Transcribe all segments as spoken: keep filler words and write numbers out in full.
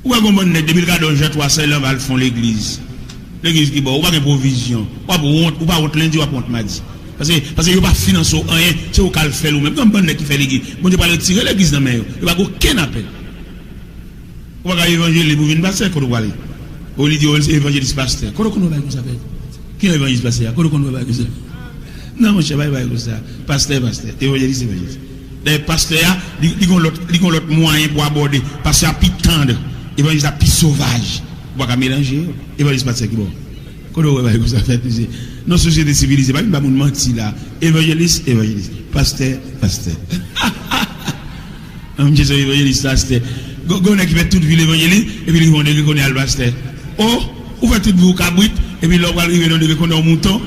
Ou wè gon bann nèg depi l ka dò jan twa san, l anba l fon legliz. Legliz ki ba w, ou pa gen pwovizyon. W ap wont, ou pa wont lendi, w ap wont madi. Paske, paske yo pa finanse w anyen, se ou k al fè l ou menm. Gen yon bann nèg ki fè legliz. Bondye pral retire legliz nan men yo. Yo pa gen okenn apèl. Ou pa ka evanjelis pou vin pastè, kote w prale? Ou li di w se evanjelis pastè. Kote w konn wè bagay konsa fèt? Ki yon evanjelis pastè a? Kote w konn wè bagay konsa? Non, monchè, pa gen bagay konsa. Pastè, pastè. Evanjelis, evanjelis. Dayè, pastè a, li, li gon lòt, li gon lòt mwayen pou abòde. Pastè a pi tann. Evanjelis la pi sovaj. Ou pa ka melanje yo. Evanjelis pastè ki bò? Kote w wè bagay konsa fèt, mesye? Non, sosyete sivilize, pa vin ba moun manti la. Evanjelis, evanjelis. Pastè, pastè. An, misye se yon evanjelis pastè. Gon, gon nèg ki fè tout vi l evanjelis, epi li rive yon degre kounye a l pastè. O, ou fè tout vi w kabrit, epi lè w pral rive nan degre kounye a w mouton.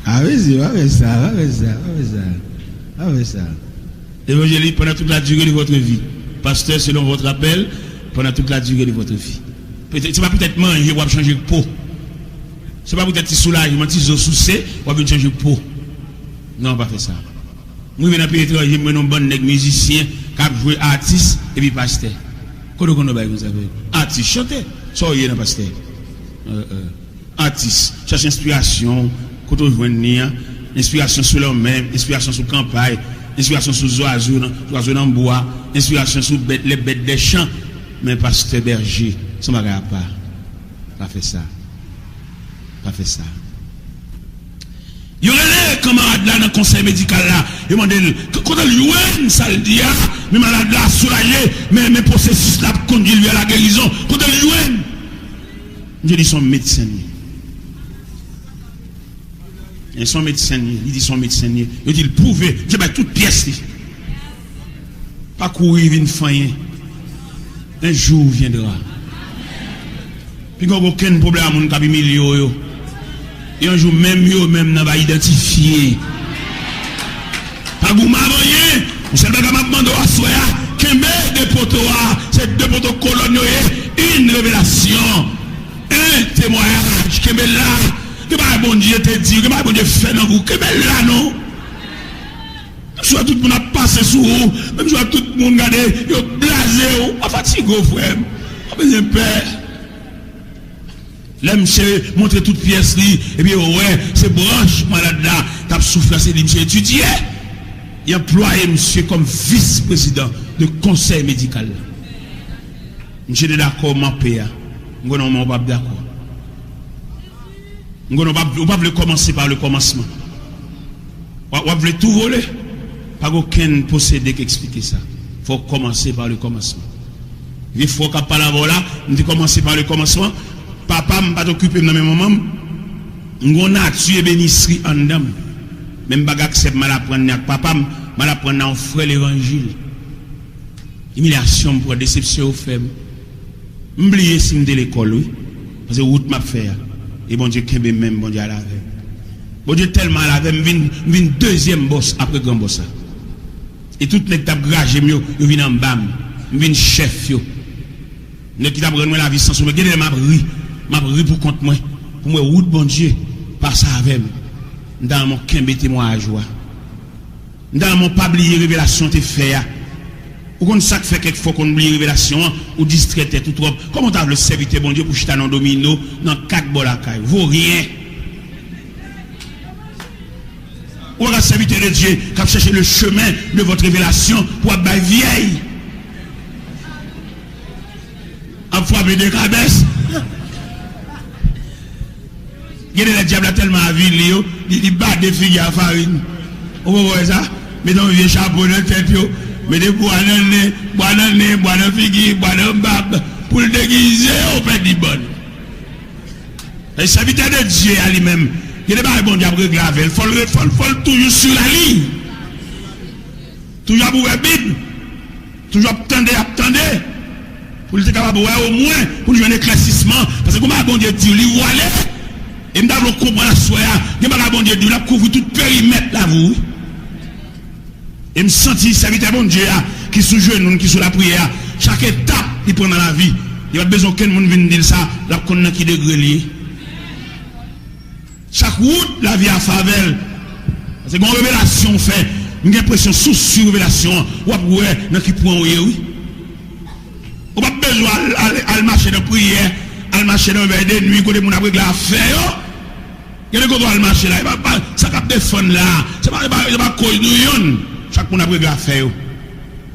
A, mesye, pa fè sa, pa fè sa, pa fè sa. Pa fè sa. Évangéliste, pendant toute la durée de votre vie. Pasteur, selon votre appel, pendant toute la durée de votre vie. Petèt, se pa poutèt manje w ap chanje po. Se pa poutèt ti soulajman, ti zo souse, w ap vin chanje po. Non, pa fè sa. Mwen rive nan peyi etranje, mwen wè yon bann nèg mizisyen k ap jwe atis epi pastè. Kote w konn wè bagay konsa fèt? Atis, chantè. Sa w ye nan pastè? Euh, euh. Atis, chache enspirasyon w kote w jwenn li an. Enspirasyon sou lanmè, enspirasyon sou kanpay, enspirasyon sou zwazo nan, zwazo nan bwa, enspirasyon sou bèt, les bêtes des champs. Men pastè Bèje, se yon bagay apa. Pa fè sa. Pa fè sa. Yo rele kanmarad la nan konsèy medikal la, yo mande l, k-, kote l jwenn sa l di a, men malad la soulaje, men, men pwosesis la ap kondui l vè lagerizon, kote l jwenn? Misye di se yon medsen li ye. E se yon medsen li ye, li di se yon medsen li ye. Yo di l pwouve, misye bay tout pyès li. Pa kouri vin fanyen. Un jour viendra. Pi gon okenn pwoblèm a moun k ap imilye w yo. Yon jou menm yo menm nan va idantifye. Pa goumen avè anyen. Yon sèl bagay m ap mande w aswè a, kenbe de poto a. Se de poto kolòn yo ye. Une révélation. Un témoignage. Kenbe la. Gen bagay Bondye te di, gen bagay Bondye fè nan ou. Kenbe la non. Menm si w wè tout moun ap pase sou ou, menm si w wè tout moun gade, yo blaze w, pa fatige w, frè m. Pa bezwen pè. Lè misye montre tout pyès li, epi yo wè se branch malad la t ap soufri a, se li misye etidye. Yo anplwaye misye kòm vis prezidan de konsèy medikal la. Misye te dakò manpe a. M konnen w menm w p ap dakò. M konnen w p ap, w p ap vle kòmanse pa le kòmansman. W ap, w ap vle tou vole. Pa gen okenn pwosede k eksplike sa. Fò w kòmanse pa le kòmansman. Vye frè w k ap pale avè w la, m te kòmanse pa le kòmansman. Papa m pa t okipe m nan men manman m. M gen yon nati ebenisri anndan m. Men m pa gen aksè pou m al aprann ni ak papa m, m al aprann nan yon frè levanjil. Imilyasyon m pran, desepsyon yo fè m. M bliye si m te lekòl, wi. Paske wout m ap fè a. E Bondye kenbe men m, Bondye al avè m. Bondye tèlman al avè m, m vin, m vin dezyèm bòs apre gran bòs la. E tout nèg k t ap graje m yo, yo vin anba m. M vin chèf yo. Nèg ki t ap rann mwen lavi san soufrans. Gen de lè m ap ri. M ap ri pou kont mwen. Pou m wè wout Bondye pase avè m. M ta renmen w kenbe temwayaj ou a. M ta renmen w pa bliye revelasyon w te fè a. Ou konn sa k fè kèk fwa w konn bliye revelasyon an, ou distrè tèt ou twòp. Kòman w ta vle sèvitè Bondye pou chita nan domino nan kat bò lakay? Voryen. Ou pa ka sèvitè de Dye k ap chèche le chemin de votre révélation pou w ap bay vyèy. Ap frape de kabès. Gen de lè dyab la tèlman avili yo, li, li bade figi a farin. Ou konprann sa? Mete yon vye chapo nan tèt yo, mete bwa nan nen, bwa nan nen, bwa nan figi, bwa nan bab, pou l degize yo, pèdi bann. E sèvitè de Dye a li menm, gen de bagay Bondye ap regle avè l, fò l re-, fò l, fò l toujou sou laliy. Toujou ap ouvè Bib. Toujou ap tande, ap tande. Pou li te kapab wè omwen, pou li jwenn eklèsisman. Paske kòman Bondye di w, li vwale. E m ta vle w konprann aswè a, gen bagay Bondye di w, l ap kouvri tout perimèt lavi w, wi. E m santi sèvitè Bondye a, ki sou jenou l, ki sou lapriyè a, chak etap li pran nan lavi, li pa t bezwen okenn moun vin di l sa, l ap konn nan ki degre l ye. Chak wout lavi a fè avè l. Paske gen yon revelasyon w fè. M gen enpresyon si w swiv revelasyon an, w ap wè nan ki pwen w ye, wi. Yo al, al, al mache nan priyè, al mache nan vèy de nwi, kote moun ap regle afè yo. Gen de kote w al mache la, e pa, pa, sa k ap defann la, se pa, se pa, se pa koz nou yonn. Chak moun ap regle afè yo.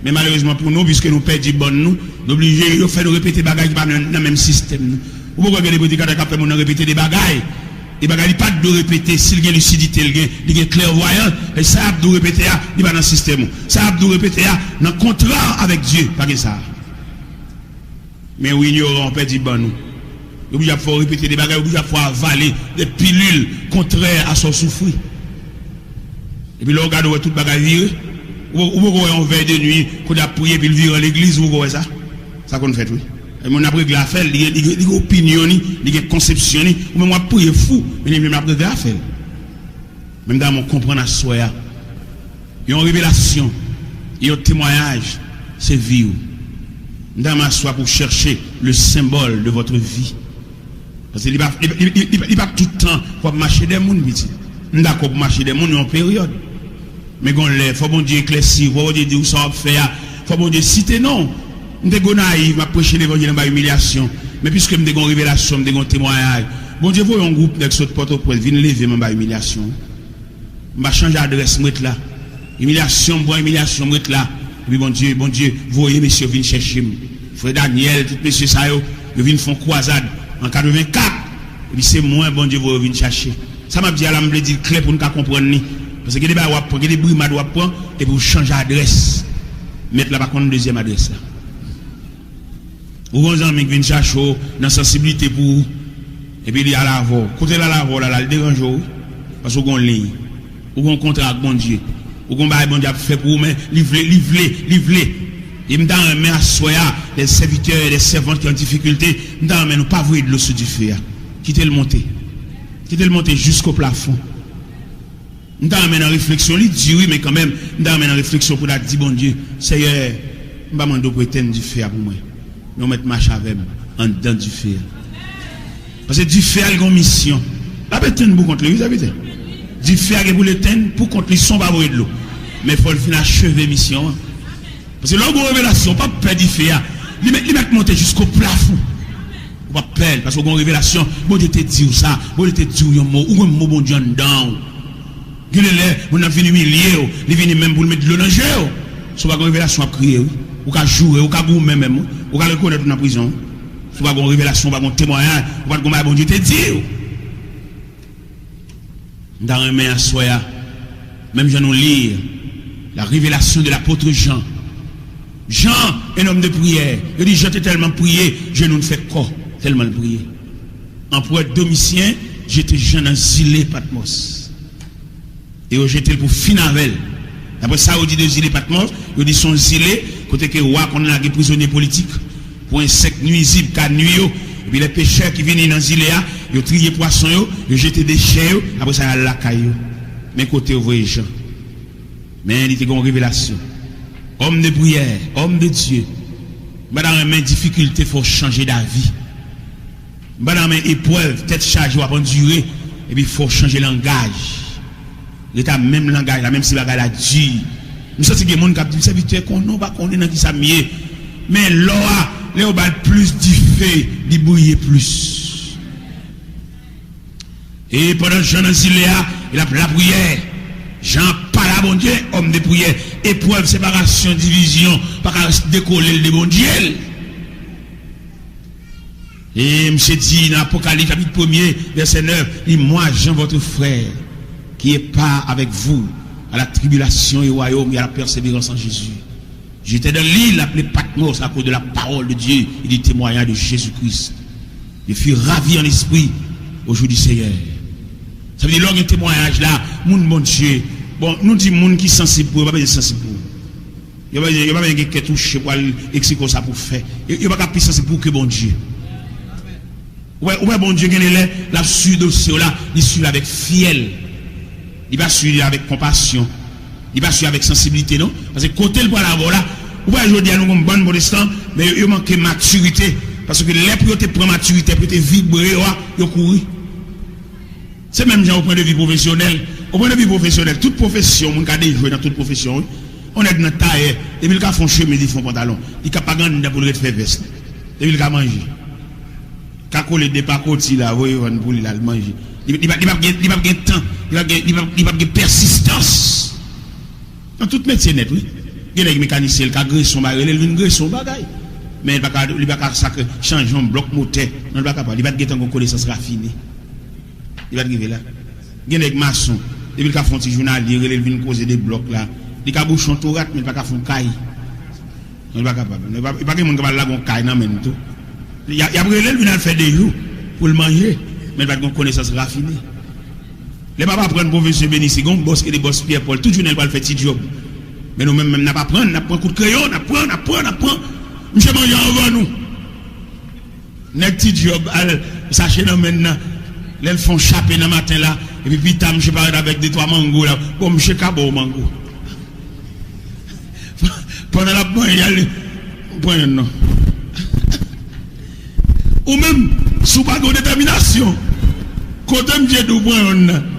Men malerezman pou nou, piske nou pèdi bann nou, nou oblije yo fè nou repete bagay ki pa nan, nan menm sistèm nou. Ou poko wè gen de predikatè k ap fè moun nan repete de bagay. E bagay li pa t dwe repete, si l gen lisidite, l gen, li gen klèvwayans, e sa y ap di w repete a, li pa nan sistèm ou. Sa y ap di w repete a, nan kontra avèk Dye, pa gen sa. Men w inyoran, w pèdi bann ou. Yo oblije ap fè w repete de bagay, yo oblije ap fè w avale de pilil kontrè a sa w soufri. Epi lè w gade, w wè tout bagay vire. Ou, ou poko wè yon vèy de nwi, kote ap priye, epi l vire an legliz, ou poko wè sa? Sa konn fèt, wi. E moun ap regle afè l, li gen, li gen, li gen opinyon li, li gen konsepsyon li. Ou menm w ap priye fou, men li menm l ap regle afè l. Men m ta renmen w konprann aswè a. Yon revelasyon, yon temwayaj, se vi w. M ta renmen aswè a pou w chèche le symbole de votre vie. Paske li pa, li, li, li, li, li pa tout tan w ap mache dèyè moun, pitit. M dakò pou mache dèyè moun yon peryòd. Men gon lè, fò Bondye eklèsi w, fò Bondye di w sa w ap fè a, fò Bondye site non w. M te Gonayiv, m ap preche levanjil anba imilyasyon. Men piske m te gen yon revelasyon, m te gen yon temwayaj. Bondye voye yon gwoup nèg sot Pòtoprens vin leve m anba imilyasyon. M pa chanje adrès, m ret la. Imilyasyon, m pran imilyasyon, m ret la. Epi Bondye, Bondye voye mesye yo vin chèche m. Frè Daniel, tout mesye sa yo, yo vin fè yon kwazad an katrevenkat. Epi se mwen Bondye voye yo vin chache. Sa m ap di a la, m vle di l klè pou n ka konprann li. Paske gen de bagay w ap pran, gen de brimad w ap pran, epi w chanje adrès. Mèt la pa konn dezyèm adrès la. Ou gen yon zanmi k vin chache w nan sansiblite pou ou, epi li al avè w. Kote l al avè w la, l al deranje w, wi. Paske w gen yon liy. Ou gen yon kontra ak Bondye. Ou gen yon bagay Bondye ap fè pou ou, men li vle, li vle, li vle. E m ta renmen aswè a, les serviteurs et les servantes ki an difikilte, m ta renmen nou pa voye dlo sou dife a. Kite l monte. Kite l monte jisko plafon. M ta renmen nan refleksyon, li di wi, men kanmenm, m ta renmen nan refleksyon pou n ta di Bondye, Seyè, m pa mande w pou etenn dife a pou mwen, men w mèt mache avè m anndan dife a. Paske dife a, li gen yon misyon. L ap etenn pou kont li, wi, sèvitè. Dife a gen pou l etenn pou kont li san w pa voye dlo. Men fò l fin acheve misyon an. Paske lè w gen yon revelasyon, w p ap pè dife a. Li mèt, li mèt monte jisko plafon. Ou p ap pè l, paske w gen yon revelasyon. Bondye te di w sa. Bondye te di w yon mo. Ou gen mo Bondye anndan w. Gen de lè, moun nan vin imilye w, li vini menm pou l met dlo nan je w. Si w pa gen revelasyon, w ap kriye, wi. Ou ka joure, ou ka goumen menm, wi. Ou ka rekonèt ou nan prizon, wi. Si w pa gen revelasyon, w pa gen temwayaj, ou pa t gen bagay Bondye te di w. M ta renmen aswè a, menm jan nou li la révélation de l'apôtre Jean. Jean, un homme de prière. Yo di Jan te tèlman priye, jenou l fè kò, tèlman l priye. Anperè Domisyen jete Jan nan zile Patmòs. E yo jete l pou fin avè l. Daprè sa yo di de zile Patmòs, yo di se yon zile kote ke wa konn lage prizonye politik pou ensèk nwizib ka nui yo. Epi lè pechè ki vini nan zile a, yo triye pwason yo, yo jete dechè yo, apre sa y al lakay yo. Men kote yo voye Jan. Men li te gen yon revelasyon. Homme de prière, homme de Dieu. M pa ta renmen difikilte fè w chanje davi. M pa ta renmen eprèv, tèt chaje w ap andire, epi fè w chanje langaj. Ret ak menm langaj la, menm si bagay la di. M santi gen moun k ap di m, "Sèvitè, konnen w pa konnen nan kisa m ye." Men lò a, lè yo ba l plis dife, li briye plis. E pandan Jan nan zile a, l ap lapriyè. Jan ap pale a Bondye, homme de prière. Eprèv, separasyon, divizyon, pa ka dekole l de Bondye l. E misye di nan Apokalips chapit premye, vèsè nèf, li, "Moi, Jean, votre frère, qui ai part avec vous à la tribulation et au royaume et à la persévérance en Jésus. J'étais dans l'île appelée Patmos à cause de la parole de Dieu et du témoignage de Jésus-Christ. Je fus ravi en esprit au jour du Seigneur." Sa vle di, lè w gen temwayaj la, moun Bondye, bon, nou di moun ki sansib pou yo, pa bezwen sansib pou yo. Yo pa, yo pa gen kè touche pou al eksplike w sa pou fè. Yo, yo pa ka pi sanse pou ke Bondye. Ou wè, ou wè Bondye gen de lè, l ap swiv dosye w la, li swiv avèk fyèl. Li pa swiv avèk konpasyon. Li pa swiv avèk sansiblite, non. Paske kote l pral avè w la, ou wè jodi a nou gon bann pwotestan, men yo, yo manke matirite. Paske lè pou yo te pran matirite, pou yo te vibre yo a, yo kouri. Se menm jan o pwen de vi pwofesyonèl. O pwen de vi pwofesyonèl, tout pwofesyon, moun ka dejwe nan tout pwofesyon, wi. On nèg nan tayè, depi l ka fè on chemiz, li fè on pantalon. Li ka pa gen anndan pou l ret fè vès li. Epi l ka manje. Ka kole de pakoti la, voye vann pou li la, l manje. Li, li, pa- li p ap gen, li p ap gen tan, li p ap gen, li p ap, li p ap gen pèsistans. Nan tout metye nèt, wi. Gen nèg mekanisyen, l ka grese yon bagay, rele l vin grese yon bagay. Men li pa ka, li pa ka sakre, chanje yon blòk motè. Non, li pa kapab. Li pa t gen tan gen konesans rafine. Li pa t rive la. Gen nèg mason, depi l ka fè yon ti jounalye, rele l vin koze de blòk la. Li ka bouche yon tou rat, men li pa ka fè yon kay. Non, li pa kapab. Li pa, li pa gen moun k ap al lage yon kay nan men l tou. Y a- y ap rele l vin al fè de jou pou l manje, men li pa t gen yon konesans rafine. Lè m ap aprann pwofesè Beni, se gen yon bòs ki rele bòs Pyè Pòl, tout jounen l pral fè ti djòb. Men nou menm, menm n ap aprann, n ap pran kout kreyon, n ap pran, n ap pran, n ap pran. Misye manje anvan nou. Nèg ti djòb al sache nan men l nan. Lè l fè yon chape nan maten la, epi pita misye parèt avèk de twa mango la. Bon, misye ka ba w mango. Pandan l ap manje, al pran yonn non. Ou menm, si w pa gen yon detèminasyon, kote misye di w pran yonn nan?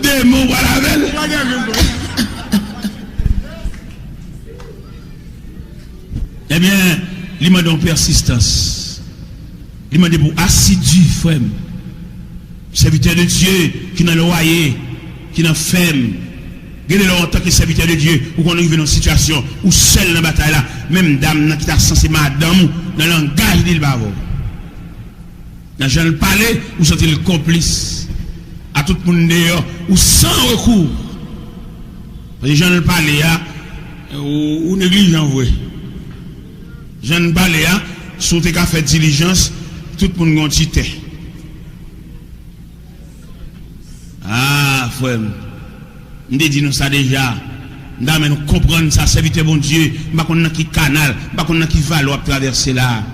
Demon pral avè l. Ebyen, li mande yon pèsistans. Li mande pou asidi, frè m. Sèvitè de Dye ki nan lwaye, ki nan fèm. Gen de lè, antanke sèvitè de Dye, ou konn rive nan yon sitiyasyon, ou sèl nan batay la. Menm dam nan ki ta sanse madanm ou, nan langaj li, li pa avè w. Nan jan l pale, ou santi l konplis. A tout moun deyò, ou san rekou. Paske jan l pale a, ou, ou neglijan vre. Jan l pale a, si w te ka fè dilijans, tout moun gen yon ti tè. Ah, frè m. M te di nou sa deja. M ta renmen nou konprann sa, sèvitè Bondye. M pa konn nan ki kanal, m pa konn nan ki vale w ap travèse la.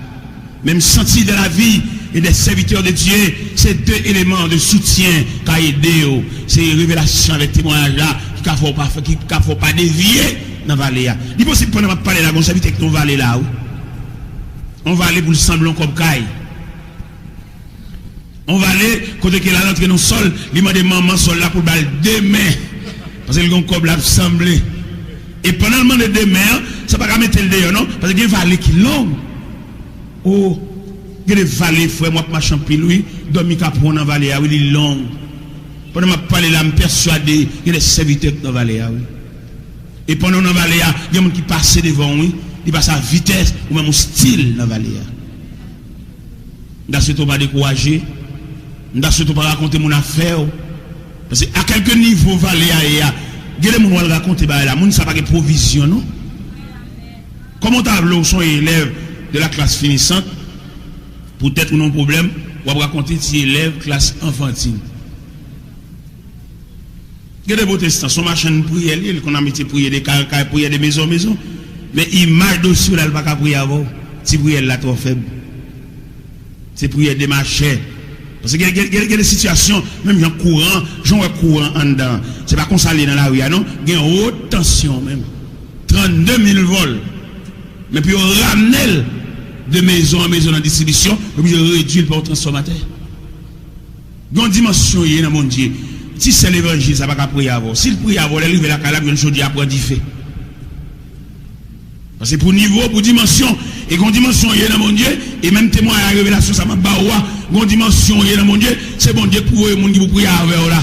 Men m santi dans la vie et des serviteurs de Dieu, se de eleman de soutyen ka ede yo. Se revelasyon avèk temwayaj la ki ka fè w pa, ki ka fè w pa devye nan vale a. Li posib pandan m ap pale la, gen yon sèvitè ki nan yon vale la, wi. Yon vale pou l sanble yon kòb kay. Yon vale, kote ke l al antre nan sòl, li mande manman sòl la pou l ba l de men. Paske l gen yon kòb l ap sanble. E pandan l mande de men an, sa pa ka mete l deyò non, paske gen vale ki long. O, gen de vale, frè m, w ap mache anpil, wi. Dòmi ka pran w nan vale a, wi, li long. Pandan m ap pale la, m pèswade, gen de sèvitè k nan vale a, wi. E pandan w nan vale a, gen moun ki pase devan w, wi. Li pase a vitès, ou menm ou still nan vale a. M ta swete w pa dekouraje. M ta swete w pa rakonte moun afè w. Paske a kèlke nivo vale a ye a, gen de moun w al rakonte bagay la, moun sa pa gen pwovizyon non. Kòman w ta vle w se yon elèv de la classe finissante, poutèt ou nan yon pwoblèm, w ap rakonte ti elèv klas anfantin? Gen de pwotestan, se yon machann priyè li ye, li konn abitye priye de kay an kay, priyè de mezon an mezon. Men imaj de sila, li pa ka priye avè w. Ti priyè l la twò fèb. Se priyè demachè. Paske gen, gen, gen, gen de sitiyasyon, menm jan kouran, jan w wè kouran anndan an, se pa konsa l ye nan lari a non. Gen wot tansyon menm. Trannde mil vòl. Men pou yo ramne l de mezon an mezon nan distribisyon, yo oblije redui l pa yon transfòmatè. Gen yon dimansyon w ye nan Bondye. Ti sè levanjil sa pa ka priye avè w. Si l priye avè w, lè l rive lakay la, l ap jwenn chòdyè a pran dife. Paske pou nivo, pou dimansyon, e gen yon dimansyon w ye nan Bondye, e menm temwayaj revelasyon sa m ap ba ou a, gen yon dimansyon w ye nan Bondye, se Bondye k pou voye moun ki pou priye avè w la.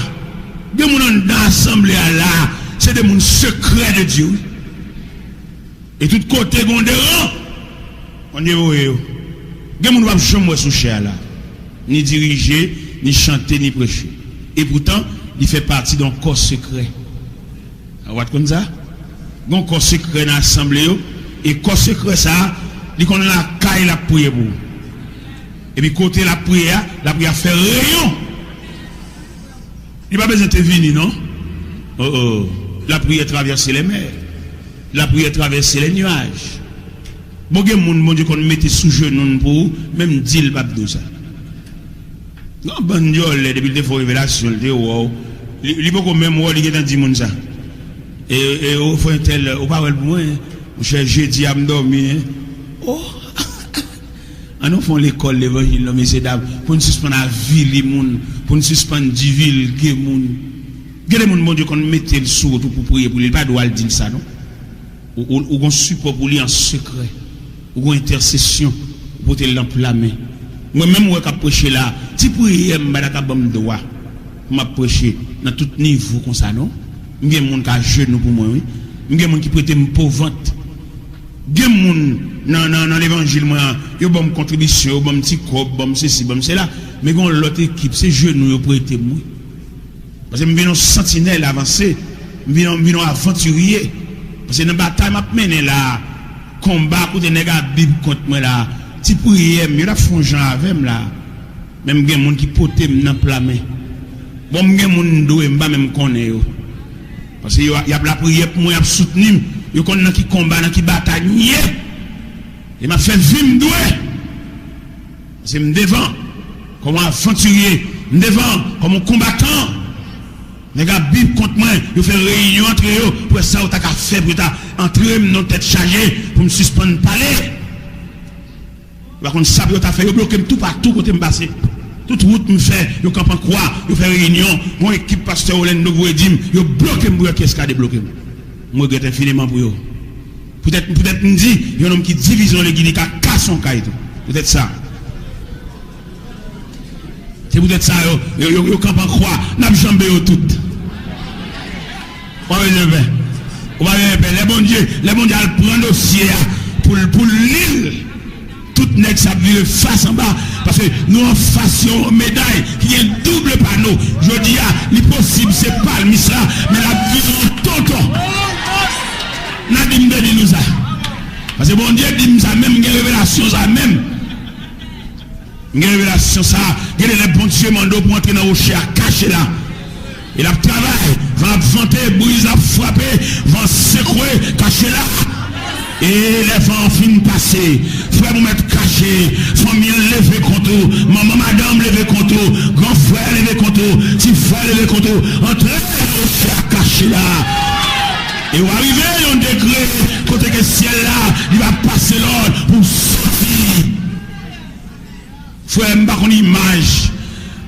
Gen moun anndan asanble a la, se de moun sekrè de Dye, wi. E tout kote gen yon deran, Bondye voye yo. Gen moun w p ap janm wè sou chè a la. Ni dirije, ni chante, ni preche. Epoutan, li fè pati de yon kò sekrè. Ou pa t konn sa? Gen yon kò sekrè nan asanble yo. E kò sekrè sa a, li konn lakay l ap priye pou ou. Epi kote l ap priye a, lapriyè a fè reyon. Li pa bezwen te vini non. Oh, oh. Lapriyè travèse lè mè. Lapriyè travèse lè nyaj. Bon, gen moun Bondye konn mete sou jenou n pou ou, menm di l p ap di w sa. Gen yon bann dyòlè, depi l te fè w revelasyon, l te wè w, li, li poko menm wè w, li gentan di moun sa. E, e, o, frè entèl, ou pa wè l pou mwen, monchè, jedi a m dòmi, en. Oh! Ann nou fè yon lekòl levanjil non, mesye dam, pou n sispann avili moun, pou n sispann divilge moun. Gen de moun Bondye konn mete l sou wout ou pou priye pou li, li pa dwe al di l sa non. Ou, ou, ou gon sipò pou li an sekrè. Ou gon entèsesyon, ou pote l nan pla men. Mwen menm, ou wè k ap preche la, ti priyè m pa ta ka ban m dwa pou m ap preche nan tout nivo konsa, non. M gen moun k ajenou pou mwen, wi. M gen moun ki prete m po vant. Gen moun nan, nan, nan levanjil mwen an, yo ban m kontribisyon, yo ban m ti kòb, ban m sesi, ban m sela. Men gen yon lòt ekip, se jenou yo prete m, wi. Paske m vin yon santinèl avanse, m vin yon, m vin yon avantirye. Paske nan batay m ap mennen la a, konba kote nèg a Bib kont mwen la a, ti priyè m, yo t ap fè yon jan avè m la a. Men m gen moun ki pote m nan pla men. Bon, m gen moun m dwe, m pa menm konnen yo. Paske yo, y ap lapriyè pou mwen, y ap soutni m. Yo konn nan ki konba, nan ki batay m ye. E m ap fè vi m dwe. Paske m devan, kòm yon avantirye. M devan, kòm yon konbatan. Nèg a Bib kont mwen, yo fè reyinyon antre yo, pou wè sa yo ta ka fè, pou yo ta antre m nan tèt chaje, pou m sispann pale. Yo pa konn sa pou yo ta fè, yo bloke m toupatou kote m pase. Tout wout m fè, yo kanpe an kwa, yo fè reyinyon. Gon ekip pastè Orlando voye di m, yo bloke m pou yo kès ka debloke m. M regrèt enfiniman pou yo. Poutèt, poutèt m di, yon nonm ki divize yon legliz, li ka kase yon kay tou. Poutèt sa. Se poutèt sa yo, yo, yo, yo kanpe an kwa. N ap janbe yo tout. Ou pa bezwen pè. Ou pa bezwen pè. Lè Bondye, lè Bondye al pran dosye a pou l, pou l li l, tout nèg sa ap vire fas anba. Paske nou anfas yon meday ki gen doub pano. Jodi a, li posib se palmis la, men l ap vire yon tonton. N a di m te di nou sa. Paske Bondye di m sa menm, m gen revelasyon sa menm. M gen revelasyon sa a. Gen de lè Bondye mande w pou antre nan woche a, kache la. E l ap travay. Van ap vante, briz ap frape, van sekwe, kache la. E lè van an fin pase, frè m ou mèt kache, fanmi an leve kont ou, manman madanm leve kont ou, gran frè leve kont ou, ti frè leve kont ou, antre nan woche a, kache la. E w a rive yon degre kote ke syèl la, li va pase lòd pou w soti. Frè, m pa konn imaj,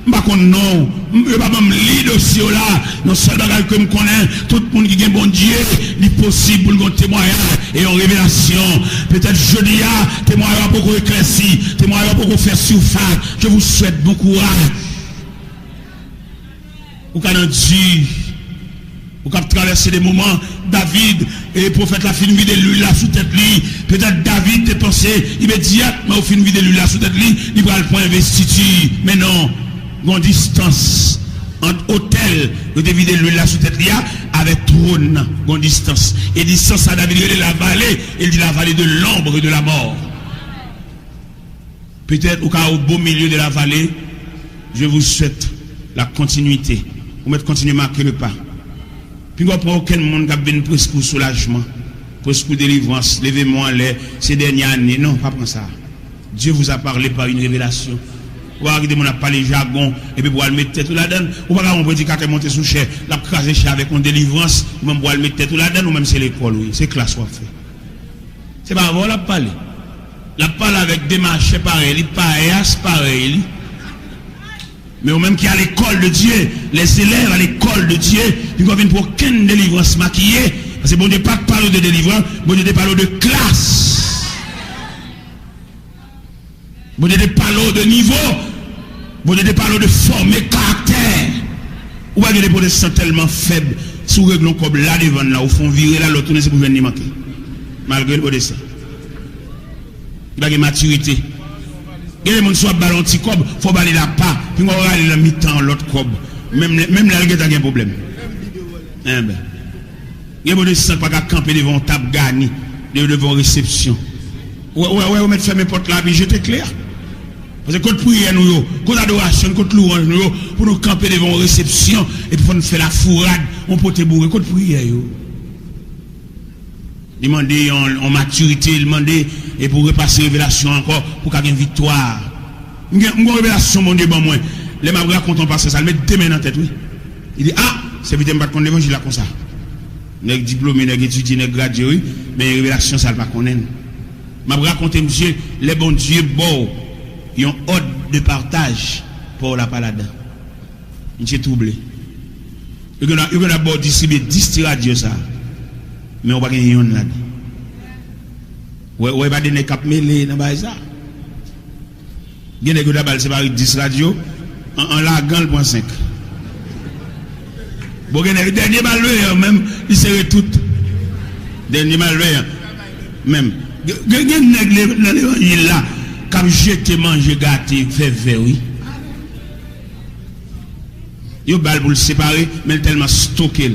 m pa konn non w, m, yo pa ban m li dosye w la. Nan sèl bagay ke m konnen, tout moun ki gen Bondye, li posib pou l gen yon temwayaj e yon revelasyon. Petèt jodi a, temwayaj la poko eklèsi, temwayaj la poko fè sifas. Je vous souhaite bon courage. Ou ka nan di, ou k ap travèse de moman. David, e pwofèt la fin vide lwil la sou tèt li. Petèt David te panse imedyatman yo fin vide lwil la sou tèt li, li pral pran envestiti. Men non, gon distans ant otèl yo te vide lwil la sou tèt li a avèk twòn nan. Gon distans. E distans sa David rele la vale, e l di la vale de l'ombre et de la mort. Petèt ou ka au beau milieu de la vallée, je vous souhaite la continuité. Ou mèt kontinye make le pa. Pinga w pran okenn moun k ap vin preske w soulajman, preske w delivrans, leve men w anlè, se dènye ane. Non, pa pran sa. Dieu vous a parlé par une révélation. Ou pa ka kite moun ap pale jagon, epi pou w al met tèt ou ladann. Ou pa ka wè yon predikatè monte sou chè, l ap kraze chè avèk yon delivrans, ou menm pou w al met tèt ou ladann, ou menm se lekòl ou ye, se klas w ap fè. Se pa avè w l ap pale. L ap pale avèk demachè parèy li, payas parèy li. Men ou menm ki à l'école de Dieu, les élèves à l'école de Dieu, li pa vin pou okenn delivrans makiye, paske Bondye pa t pale w de delivrans, Bondye te pale w de klas. Bondye te pale w de nivo. Bondye te pale w de fòme karaktè. Ou pa gen de pwotestan tèlman fèb, si w regle yon kòb la devan l la, ou fè yon vire la, lè w tounen se pou jwenn li manke. Malgre l pwotestan. Li pa gen matirite. Gen de moun si w ap ba l yon ti kòb, fò w ba li l apa, pinga w rale l nan mitan yon lòt kòb. Menm lè, menm lè l gentan gen pwoblèm. Enben. Gen pwotestan k pa ka kanpe devan yon tab gani, de-, devan yon resepsyon. Ou wè, ou wè, ou wè, ou mèt fèmen pòt la, epi jete kle a. Paske kot priyè nou yo, kot adorasyon, kot lwanj nou yo, pou nou kanpe devan yon resepsyon, epi fò n fè lafourad, yon pote boure, kot priyè yo? Li mande yon, yon matirite, li mande, e pou repase revelasyon ankò, pou ka gen viktwa. M gen, m gen yon revelasyon Bondye ban mwen. Lè m ap rakonte yon pastè sa, l met de men nan tèt, wi. Li di, a, sèvitè m pa t konn levanjil la konsa. Nèg diplome, nèg etidye, nèg gradye, wi. Men revelasyon sa, l pa konnen l. M ap rakonte misye, lè Bondye ba w yon òd de pataj, pa w la pa ladan. Misye twouble. Yo gen, yo gen ba w distribye dis ti radyo sa, men ou pa gen yonn ladan. Wè, wè, pa de nèg k ap mele nan bagay sa. Gen nèg yo ta ba l separe dis radyo, an, an lagan l pran senk. Bon, gen nèg, dènye malveyan menm, li sere tout. Dènye malveyan menm. Gen, gen, gen nèg le- nan levanjil la k ap jete manje gate, fè vè, wi. Yo ba l pou l separe, men l tèlman stoke l.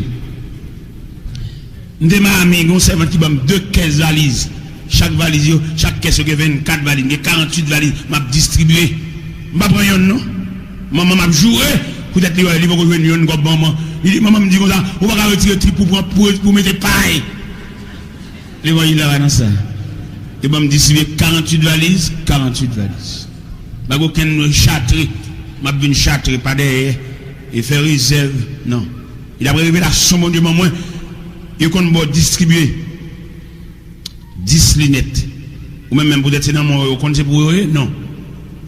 M te Miami, gen yon sèvant ki ban m de kès valiz. Chak valiz yo, chak kès yo gen vennkat valiz. M gen karanntuit valiz, m ap distribye. M pa pran yonn, non. Manman m ap joure, poutèt li wè, li poko jwenn yonn kòb manman. Li di, manman m di konsa, ou pa ka retire trip pou pran, pou, pou mete pay. Levanjil la pa nan sa. Yo ban m distribye karanntuit valiz, karanntuit valiz. Pa gen okenn chatre, m ap vin chatre pa dèyè, e fè rezèv, non. E daprè revelasyon Bondye ban mwen, yo konn ba w distribye dis linèt. Ou menm, menm poutèt se nan men w yo konn se pou yo ye, non.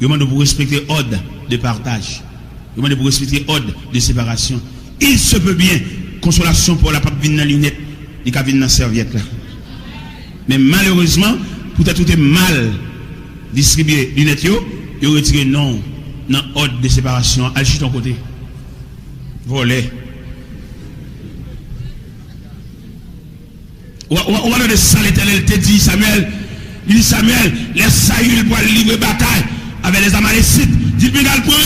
Yo mande w pou w respekte òd de pataj. Yo mande pou w respekte òd de separasyon. Il se peut bien, konsolasyon pa w la p ap vin nan linèt, li ka vin nan sèvyèt la. Men malerezman, poutèt ou te mal distribye linèt yo, yo retire non w nan òd de separasyon an. Al chita yon kote. Vòlè. Ou, ou, ou pa tande sa Letènèl te di Samyèl? Li di Samyèl, lè Sayil pral livre batay avèk lèzamalesit, di l, "Piga l pran."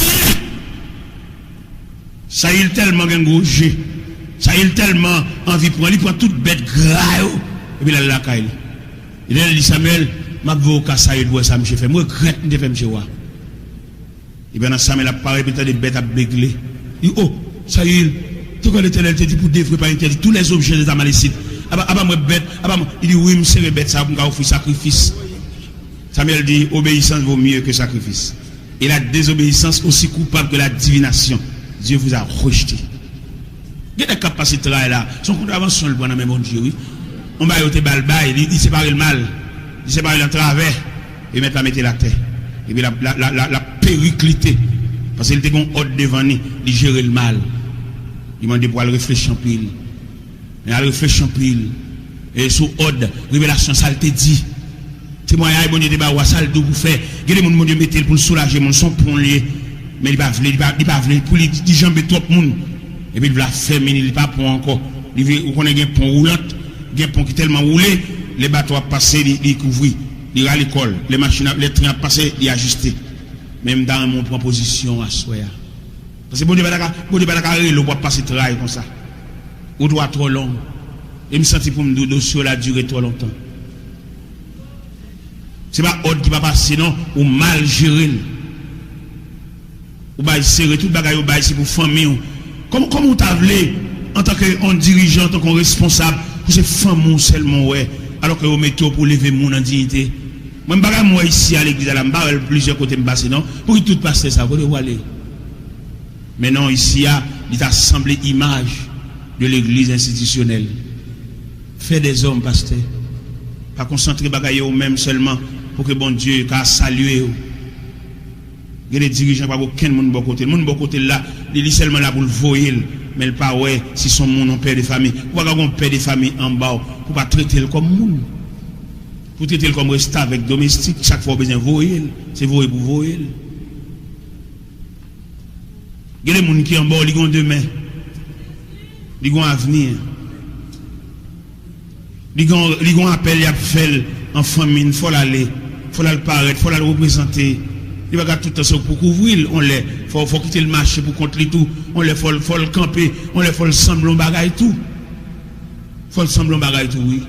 Sayil tèlman gen gwo je. Sayil tèlman anvi pran, li pran tout bèt gra yo, epi l al lakay li. Letènèl di Samyèl, "M ap voye w ka Sayil pou w wè sa misye fè. M regrèt m te fè misye wa." Epi pandan Samyèl ap pare, epi l tande bèt ap begle. Li di, "O, Sayil, tankou Letènèl te di pou de vre pa entèdi tous les objets des Amalécites. Apa, apa m wè bèt, apa m." Li di, "Wi, m sere bèt sa pou m ka ofri sakrifis." Samyèl di, "Obéissance vaut mieux que sacrifice. Et la désobéissance aussi coupable que la divination. Dieu vous a rejeté." Gen nèg k ap pase tray la, se yon kontravansyon l pran nan men Bondye, wi. Yon bagay yo te ba l bay, li, li separe l mal. Li separe l antravè. E mèt la mete l atè. Epi l ap, l ap, l ap, l ap, l ap periklite. Paske li te gen yon òd devan li, li jere l mal. Li mande pou al reflechi anpil. Men al reflechi anpil. E sou òd, revelasyon sa l te di. Temwayaj Bondye te ba w a, sa l di w pou fè. Gen de moun Bondye mete l pou l soulaje moun, se yon pon l ye. Men li pa vle, li pa, li pa vle pou li, li janbe twòp moun. Epi l vle ap fèmen li, li pa pon ankò. Li vle, ou konnen gen pon woulant, gen pon ki tèlman woule, lè bato ap pase, li, li kouvri, li rale kò l. Lè machin ap, lè tren ap pase, li ajiste. Men m ta renmen w pran pozisyon w aswè a. Paske Bondye pa ta ka, Bondye pa ta ka rele w pou w ap pase tray konsa. Wout ou a twò long. E m santi pou m di w dosye w la dire twò lontan. Se pa òd ki pa pase non, ou mal jere l. Ou bay sere, tout bagay ou bay se pou fanmi w. Kòman, kòman ou ta vle, antanke yon dirijan, antanke yon responsab, pou se fanmi w sèlman w wè, alò ke yo mete w pou w leve moun an diyite? Mwen, m pa ka m wè isi a legliz la, m pa wè l plizyè kote m pase non. Poukisa tout pastè sa, kote yo ale? Men non, isi a, li ta sanble imaj de legliz enstitisyonèl. Fè dèzòm, pastè. Pa konsantre bagay yo ou menm sèlman pou ke Bondye ka salye w. Gen de dirijan pa gen okenn moun bò kote l. Moun bò kote l la, li, li sèlman la pou l voye l, men l pa wè si se yon moun, yon pè de fanmi. Ou pa ka gen yon pè de fanmi anba w pou w pa trete l kòm moun. Pou w trete l kòm restavèk domestik, chak fwa w bezwen voye l, se voye pou voye l. Gen de moun ki anba w, li gen yon demen. Li gen yon avni. Li gen, li gen yon apèl y ap fè l an fanmi n, fò l ale, fò l al parèt, fò l al reprezante. Li pa ka tout tan se pou kouvri l, yon lè, fò, fò w kite l mache pou kont li tou, yon lè fò l, fò l kanpe, yon lè fò l sanble yon bagay tou. Fò l sanble yon bagay tou, wi.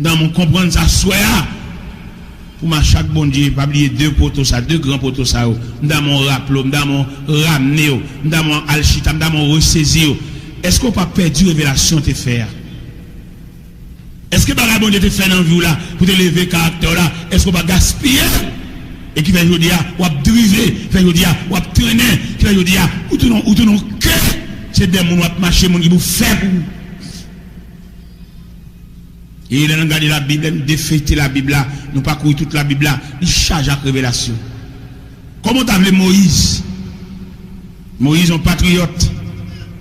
Nan moun konprann sa swè a. Pou mache ak Bondye, pa bliye de poto sa, de gran poto sa yo. M ta renmen w raple w, m ta renmen w ramne yo, m ta renmen w al chita, m ta renmen w resezi yo. Èske w pa pèdi revelasyon w te fè a? Èske bagay Bondye te fè nan vi w la, pou te leve karaktè w la, èske w pa gaspiye l? E ki fè jodi a, w ap drive, ki fè jodi a, w ap trennen, ki fè jodi a, ou tounen, ou tounen yon ke, se dèyè moun w ap mache, moun ki pou fè pou ou. E lè n gade Labib, lè n defeyte Labib la, nou pakouri tout Labib la, li chaje ak revelasyon. Kòman w ta vle Moyiz? Moyiz yon patriyòt,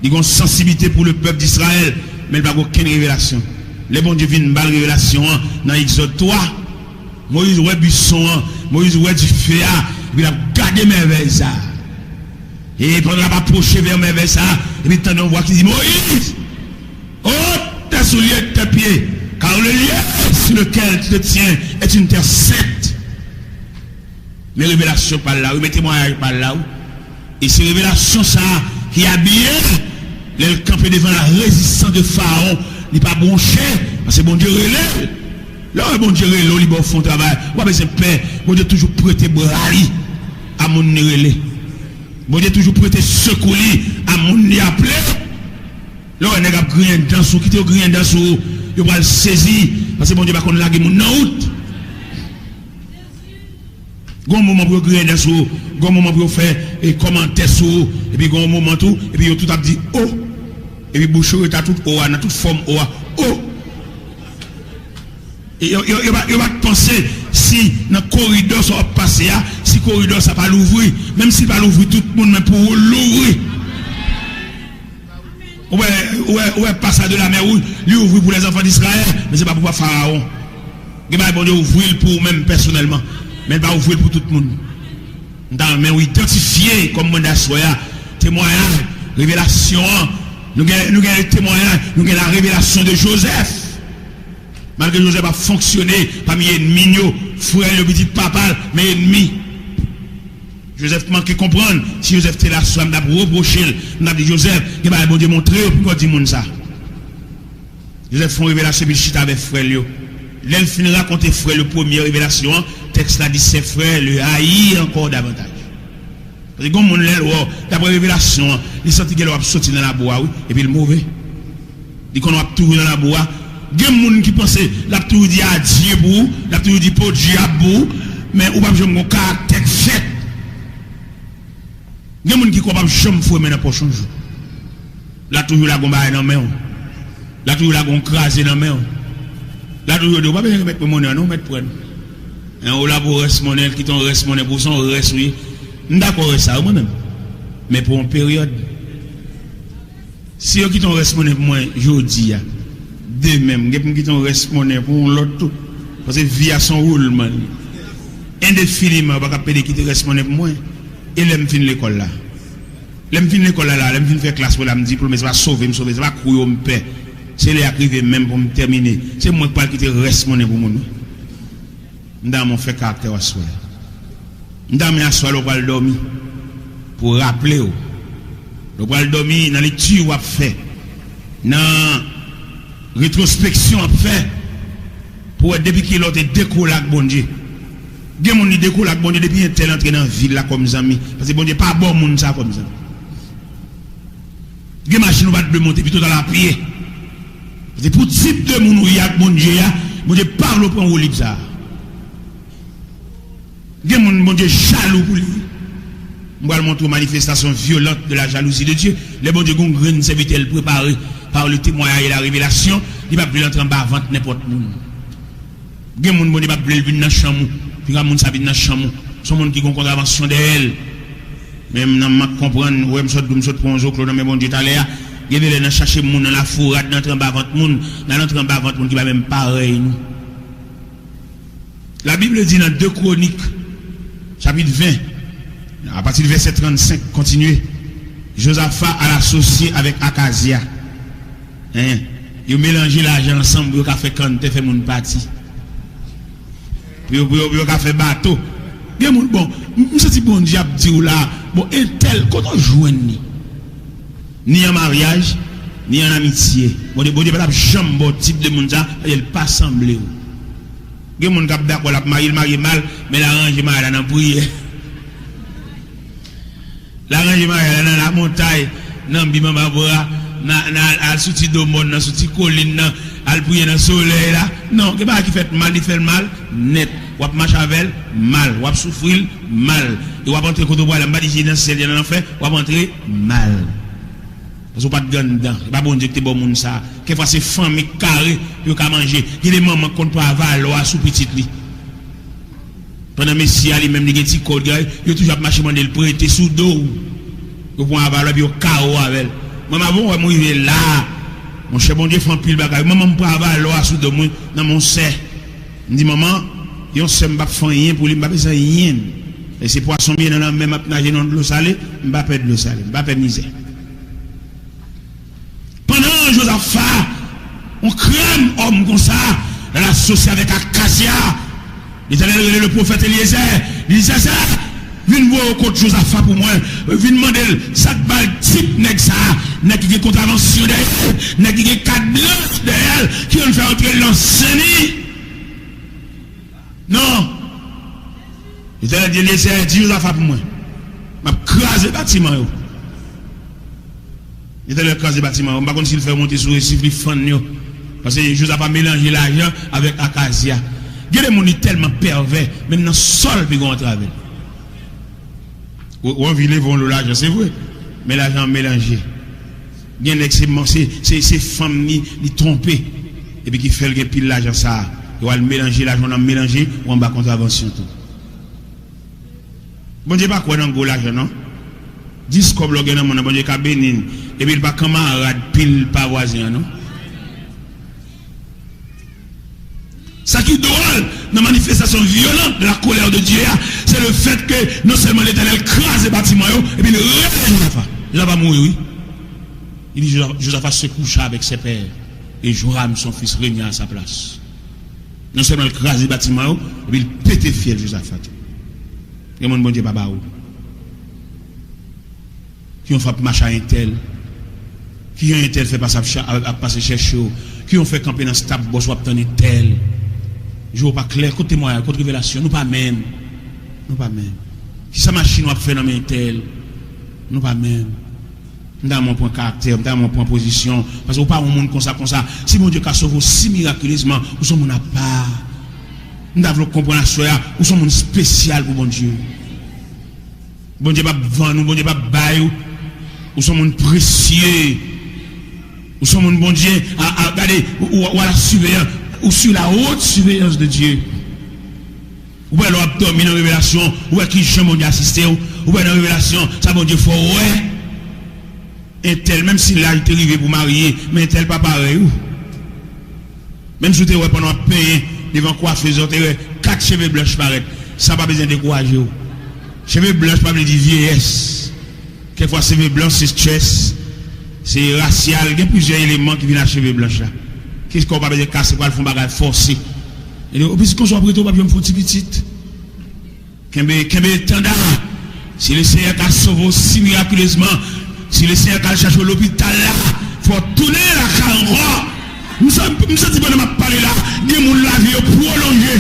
li gen yon sansiblite pou le pèp d'Izrayèl, men li pa gen okenn revelasyon. Lè Bondye vin ba l revelasyon an nan Egzòd twa, Moyiz wè bison an, Moyiz wè dife a, epi l ap gade mèvèy sa a. E pandan l ap apwoche vè mèvèy sa a, epi l tande yon vwa ki di, Moyiz, ôte tes souliers de tes pieds, car le lieu sur lequel tu te tiens est une terre sainte. Men revelasyon pa l la, wi, men temwayaj pa l la, wi. E se revelasyon sa a ki abiye l lè l kanpe devan la rezistans de Farawon. Li pa bwonche, paske Bondye rele l. Lè w wè Bondye rele w, li ba w fè yon travay, ou pa bezwen pè. Bondye toujou prete bra li a moun li rele. Bondye toujou prete sekou li a moun li aple. Lè w wè nèg ap griyen dan sou, kite yo griyen dan sou ou. Yo pral sezi, paske Bondye pa konn lage moun nan wout. Gon moman pou yo griyen dan sou ou, gon moman pou yo fè e kòmantè sou ou, epi gon moman tou, epi yo tout ap di o, epi bouch yo rete a tout o a, nan tout fòm o a, o. E yo, yo, yo pa, yo pa t panse si nan koridò sa w ap pase a, si koridò sa pa louvri, menm si l pa louvri tout moun, men pou ou l louvri. Ou wè, ou wè, ou wè pas la de la mè wouj, li ouvri pou lèzanfan d Izrayèl, men se pa pou pa Farawon. Gen bagay Bondye ouvri l pou ou menm pèsonèlman, men l pa ouvri l pou tout moun. M ta renmen w idantifye kòm mwen aswè a, temwayaj, revelasyon an. Nou gen, nou gen temwayaj, nou gen la revelasyon de Jozèf. Malgre Jozèf ap fonksyone pami ènmi l yo, frè l yo, pitit papa l, men ènmi. Jozèf manke konprann. Si Jozèf te la aswè a, m t ap repwoche l. M t ap di, Jozèf, gen bagay Bondye montre w, poukisa w di moun sa? Jozèf fè yon revelasyon, epi l chita avèk frè l yo. Lè l fin rakonte frè l yo premye revelasyon an, tèks la di, ses frères le haïrent encore davantage. Paske gen moun lè l wè w, daprè revelasyon an, li santi gen lè w ap soti nan labou a, wi, epi l move. Li konn w ap toujou nan labou a. Gen moun ki panse l ap toujou di adye pou ou, l ap toujou di podyab pou ou, men ou p ap janm gen yon karaktè k fèt. Gen moun ki kwè w p ap janm foure men nan pòch yon jou. L ap toujou lage yon bagay nan men w. L ap toujou lage yon kraze nan men w. L ap toujou di w, pa bezwen remèt mwen monnen an non, mèt pran l. En, ou la pou rès monnen, l kite yon rès monnen pou ou, se yon rès ou ye. M dakò rès sa wi mwen menm. Men pou yon peryòd. Si yo kite yon rès monnen pou mwen jodi a, demen m gen pou m kite yon rès monnen pou yon lòt tou. Paske vi a se yon woulman li. Endefiniman, yo pa ka pede kite rès monnen pou mwen. E lè m fin lekòl la? Lè m fin lekòl la, la, lè m fin fè klas mwen la, m diplome, se pa sove m sove, se pa kou yo m pè. Se lè a k rive menm pou m tèmine. Se mwen k pral kite rès monnen pou moun wi. M ta renmen w fè karaktè w aswè a. M ta renmen aswè a lè w pral dòmi, pou w raple w. Lè w pral dòmi, nan lekti w ap fè, nan retwospeksyon w ap fè, pou w wè depi kilè w te dekole ak Bondye. Gen moun li dekole ak Bondye depi entèl antre nan vi l la kòm zanmi. Paske Bondye pa ba w moun sa kòm zanmi. Gen machin ou pa t dwe monte, pito w t al apye. Paske pou tip de moun ou ye ak Bondye a, Bondye pa vle w pran woulib sa a. Gen moun Bondye jalou pou li. M pral montre w manifestation violente de la jalousie de Dieu. Lè Bondye gen yon grenn sèvitè l prepare par le témoignage et la révélation, li p ap vle l antre anba vant nenpòt moun. Gen moun Bondye p ap vle l vin nan chanm ou. Piga moun sa vin nan chanm ou. Se yon moun ki gen yon kontravansyon dèyè l. Men m nan mank konprann, ou wè m sot di w m sot pran yon zoklo nan men Bondye talè a. Gen de lè nan chache moun nan lafourad, nan antre anba vant moun, nan antre anba vant moun ki pa menm parèy nou. La Bible dit dans deux Chroniques, chapitre vingt, à partir du verset trente-cinq, continuez. Josaphat al asosye avèk Akazya. Hein? Yo melanje lajan ansanm pou yo ka fè kanntè, fè moun pati. Pou yo, pou yo, pou yo ka fè bato. Gen moun, bon, m, m santi Bondye ap di w la, bon, entèl, kote w jwenn li? Ni an maryaj, ni an amitye. Bondye, Bondye pa t ap janm ba w tip de moun sa, paske l pa sanble w. Gen moun k ap dakò l ap marye, l marye mal, men l aranje maryaj la nan priyè. L aranje maryaj la nan lamontay, nan bib anba bra, nan, nan al sou ti do mòn nan, sou ti kolin nan, al priye nan solèy la. Non, gen bagay ki fèt mal, li fè l mal nèt. W ap mache avè l mal, w ap soufri l mal. E w ap antre kote w prale a, m pa di si nan syèl, si nan lanfè, w ap antre mal. Paske w pa t gen anndan. E pa Bondye ki te ba w moun sa. Kèfwa se fanmi k kare pou yo ka manje. Gen de manman k konn pran avalwa sou pitit li. Pandan mesye a li menm li gen ti kòb, yo toujou ap mache mande l prete sou do w. Yo pran avalwa epi yo kare w avè l. Mwen m ap wè m rive la. Monchè, Bondye fè anpil bagay. Manman m pran avalwa sou do m wi, nan men yon sè. M di, manman, Yon sè m p ap fè anyen pou li, m pa bezwen anyen. E se pwason m ye nan lanmè, m ap naje nan dlo sale, m pa pè dlo sale, m pa pè mizè. Pandan Jozafa, yon krèm òm konsa, l al asosye avèk Akazya, Letènèl rele le pwofèt Elyezè, li di, Elyezè, vin voye yo kot Jozafa pou mwen, vin mande l sa k ba l tip nèg sa a, nèg ki gen kontravansyon dèyè l, nèg ki gen kat blanch dèyè l, ki konn fè antre l nan seni. Non. Letènèl di, Elyezè, di Jozafa pou mwen, m ap kraze batiman yo. Letènèl kraze batiman yo. M pa konn si l fè yo monte sou resif, li fann yo. Paske Jozafa melanje lajan avèk Akazya. Gen de moun, li tèlman pèvè, menm nan sòl, pi gon antrave l. Ou, ou anvi leve yon lo lajan, se vre. Men lajan an melanje. Gen nèg, se, se, se, se fanm li, li twonpe. Epi ki fè l gen pil lajan sa a. Yo al melanje lajan w nan melanje, ou anba kontravansyon tou. Bondye pa kwè nan gwo lajan, non. Dis kòb lè w gen nan men w, Bondye ka beni l. Epi l pa kanmarad pil pa vwazen an, non. Sa ki dwòl nan manifestasyon vyolan de la colère de Dieu a, se le fèt ke non sèlman Letènèl kraze batiman yo, epi l rele Jozafa. Jozafa mouri, wi. Il dit, Jozafa se coucha avec ses pères, et Joram, son fils, régna à sa place. Non sèlman l kraze batiman yo, epi l pete fyèl Jozafa tou. Gen moun Bondye pa ba ou. Ki yon fanm ap mache a entèl. Ki yon entèl fè pase ap, cha- ap, ap pase chèche w. Ki yon fè kanpe nan stop bòs w ap tann entèl. Je w pa klè, kot temwayaj, kot revelasyon, nou pa menm. Nou pa menm. Kisa machin w ap fè nan men entèl? Nou pa menm. M ta renmen w pran karaktè, m ta renmen w pran pozisyon. Paske w pa yon moun konsa, konsa. Si Bondye ka sove w si mirakilezman, ou se yon moun apa. M ta vle w konprann aswè a, ou se yon moun espesyal pou Bondye. Bondye p ap vann ou, Bondye p ap bay ou. Ou se yon moun presye. Ou se yon moun Bondye a, a, gade, ou, ou, ou a la surveillance, ou sou la haute surveillance de Dieu. Ou wè lè w ap dòmi nan revelasyon, ou wè ki jan Bondye asiste w, ou wè nan revelasyon, sa Bondye fè w wè. Entèl, menm si laj te rive pou marye, men entèl pa parèy ou. Menm si w te wè pandan w ap penyen devan kwafez la, w te wè kat cheve blanch parèt, sa pa bezwen dekouraje w. Cheve blanch pa vle di vyeyès. Kèk fwa cheve blanch se stress, se rasyal, gen plizyè eleman ki vin ak cheve blanch la. Kèk fwa w pa bezwen kase, pral fè yon bagay fòse. E di, o pitit konsa w ap rete, w p ap janm fè yon ti pitit. Kenbe, kenbe etanda. Si Lesenyè ka sove w si mirakilezman, si Lesenyè ka al chache w lopital la, fò w tounen lakay ankò. M san-, m santi pandan m ap pale la, gen moun lavi yo pwolonje.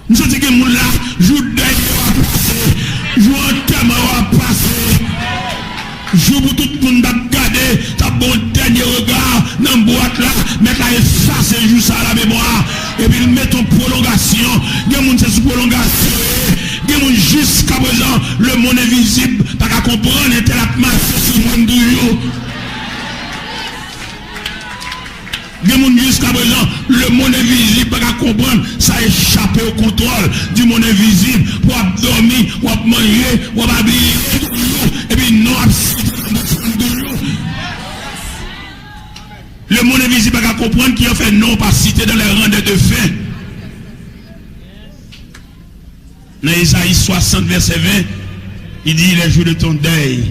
M santi gen moun la, jou dèy yo ap pase, jou antèman yo ap pase. Jou pou tout moun t ap gade, t ap ba w dènye rega nan bwat la, mèt la efase jou sa a nan memwa, epi l mete yon pwolongasyon. Gen moun se sou pwolongasyon yo ye. Gen moun jiskaprezan, lemonn envizib pa ka konprann entèl ap mache sou mòn toujou. Gen moun jiskaprezan, lemonn envizib pa ka konprann sa echape o kontwòl di monn envizib. W ap dòmi, w ap manje, w ap abiye toujou, epi non ap site nan telefòn toujou. Lemonn envizib pa ka konprann ki an fè non w pa site dans les rangs des défunts. Nan Ezayi swasant vèsè ven, li di, les jours de ton deuil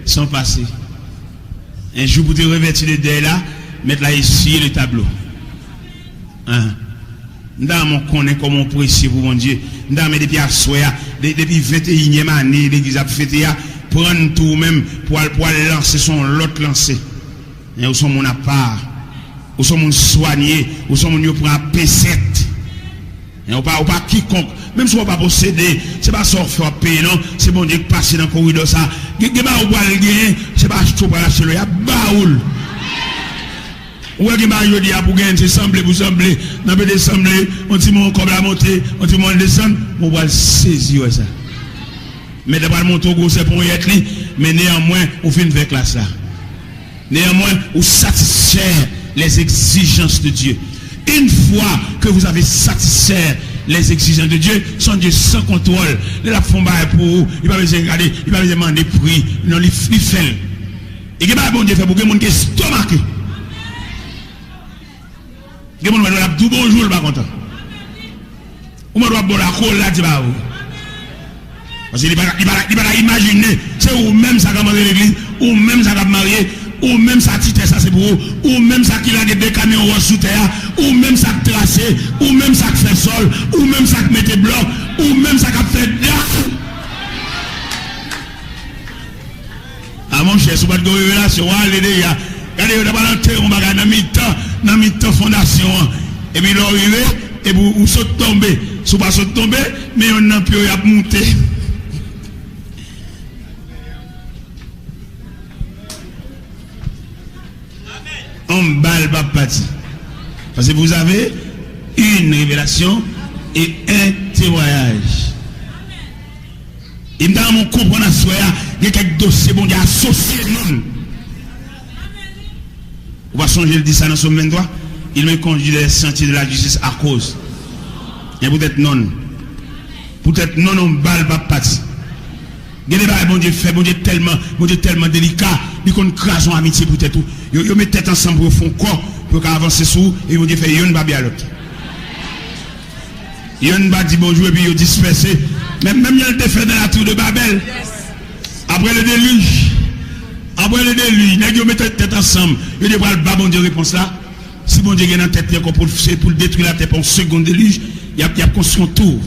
sont passés. En jou pou te revèti de dèy la, mèt la esye le tablo. An. M ta renmen w konnen kòman w presye pou Bondye. M ta renmen depi aswè a, de- depi venteyinyèm ane legliz ap fete a, pran n tou ou menm pou al, pou al lanse sou yon lòt lanse. Men ou se yon moun apa. Ou se yon moun swanye. Ou se yon moun yo pran ak pensèt. Men ou pa, ou pa kikonk. Menm si w pa posede, se pa sa w fè w ap peye non. Se Bondye k pase nan koridò sa. Gen, gen bagay ou pral genyen, se pa achte w pral achte l, y ap ba ou l. Ou wè gen bagay jodi a pou genyen, se sanble pou sanble. Nan pete sanble, yon ti moman kòb la monte, yon ti moman l desann, men w pral sezi wè sa. Mèt la pral montre w gwosè ponyèt li, men neyanmwen, ou fin fè klas la. Néanmoins, ou satisfè les exigences de Dieu. Une fois que vous avez satisfait les exigences de Dieu, son Dieu sans contrôle, lè l ap fè yon bagay pou ou, li pa bezwen gade, li pa bezwen mande pri, non, li, li fè l. E gen bagay Bondye fè pou gen moun ki estomake. Gen moun mèt wè l ap di w bonjou, l pa kontan. Ou mèt w ap ba w lakou, l la di ba ou. Paske li pa, li pa, li pa ta imajine, se ou menm sa k ap antre legliz, ou menm sa k ap marye, ou menm sa ti tè sa se pou ou, ou menm sa ki lage de kamyon wòch sou tè a, ou menm sa k trase, ou menm sa k fè sòl, ou menm sa k mete blòk, ou menm sa k ap fè dam. A monchè, si w pa t gen yon revelasyon, w ale deja. Gade, yo ta pral antere yon bagay nan mitan, nan mitan fondasyon an. Epi lè w rive, epi w, ou sot tonbe. Si w pa sot tonbe, men yonn nan pye w y ap moute. Yon bal p ap pati. Paske vous avez une révélation et un témoignage. E m ta renmen w konprann aswè a, gen kèk dosye Bondye asosye non l. Ou pa sonje l di sa nan Sòm venntwa? Il me conduit dans les sentiers de la justice à cause. E poutèt non l. Poutèt non l, yon bal p ap pati. Gen de bagay Bondye fè, Bondye tèlman, Bondye tèlman delika, li konn kraze yon amitye poutèt ou. Yo, yo met tèt ansanm pou yo fè yon kò, pou yo ka avanse sou ou, e Bondye fè yonn pa byen a lòt. Yonn pa di bonjou epi yo dispèse. Menm, menm jan l te fè dans la tour de Babel. Après le déluge, après le déluge, nèg yo mete tèt ansanm, yo te pral ba Bondye repons la. Si Bondye gen nan tèt li ankò pou l, se pou l detwi latè pa yon second déluge, y ap, y ap konstwi yon tou.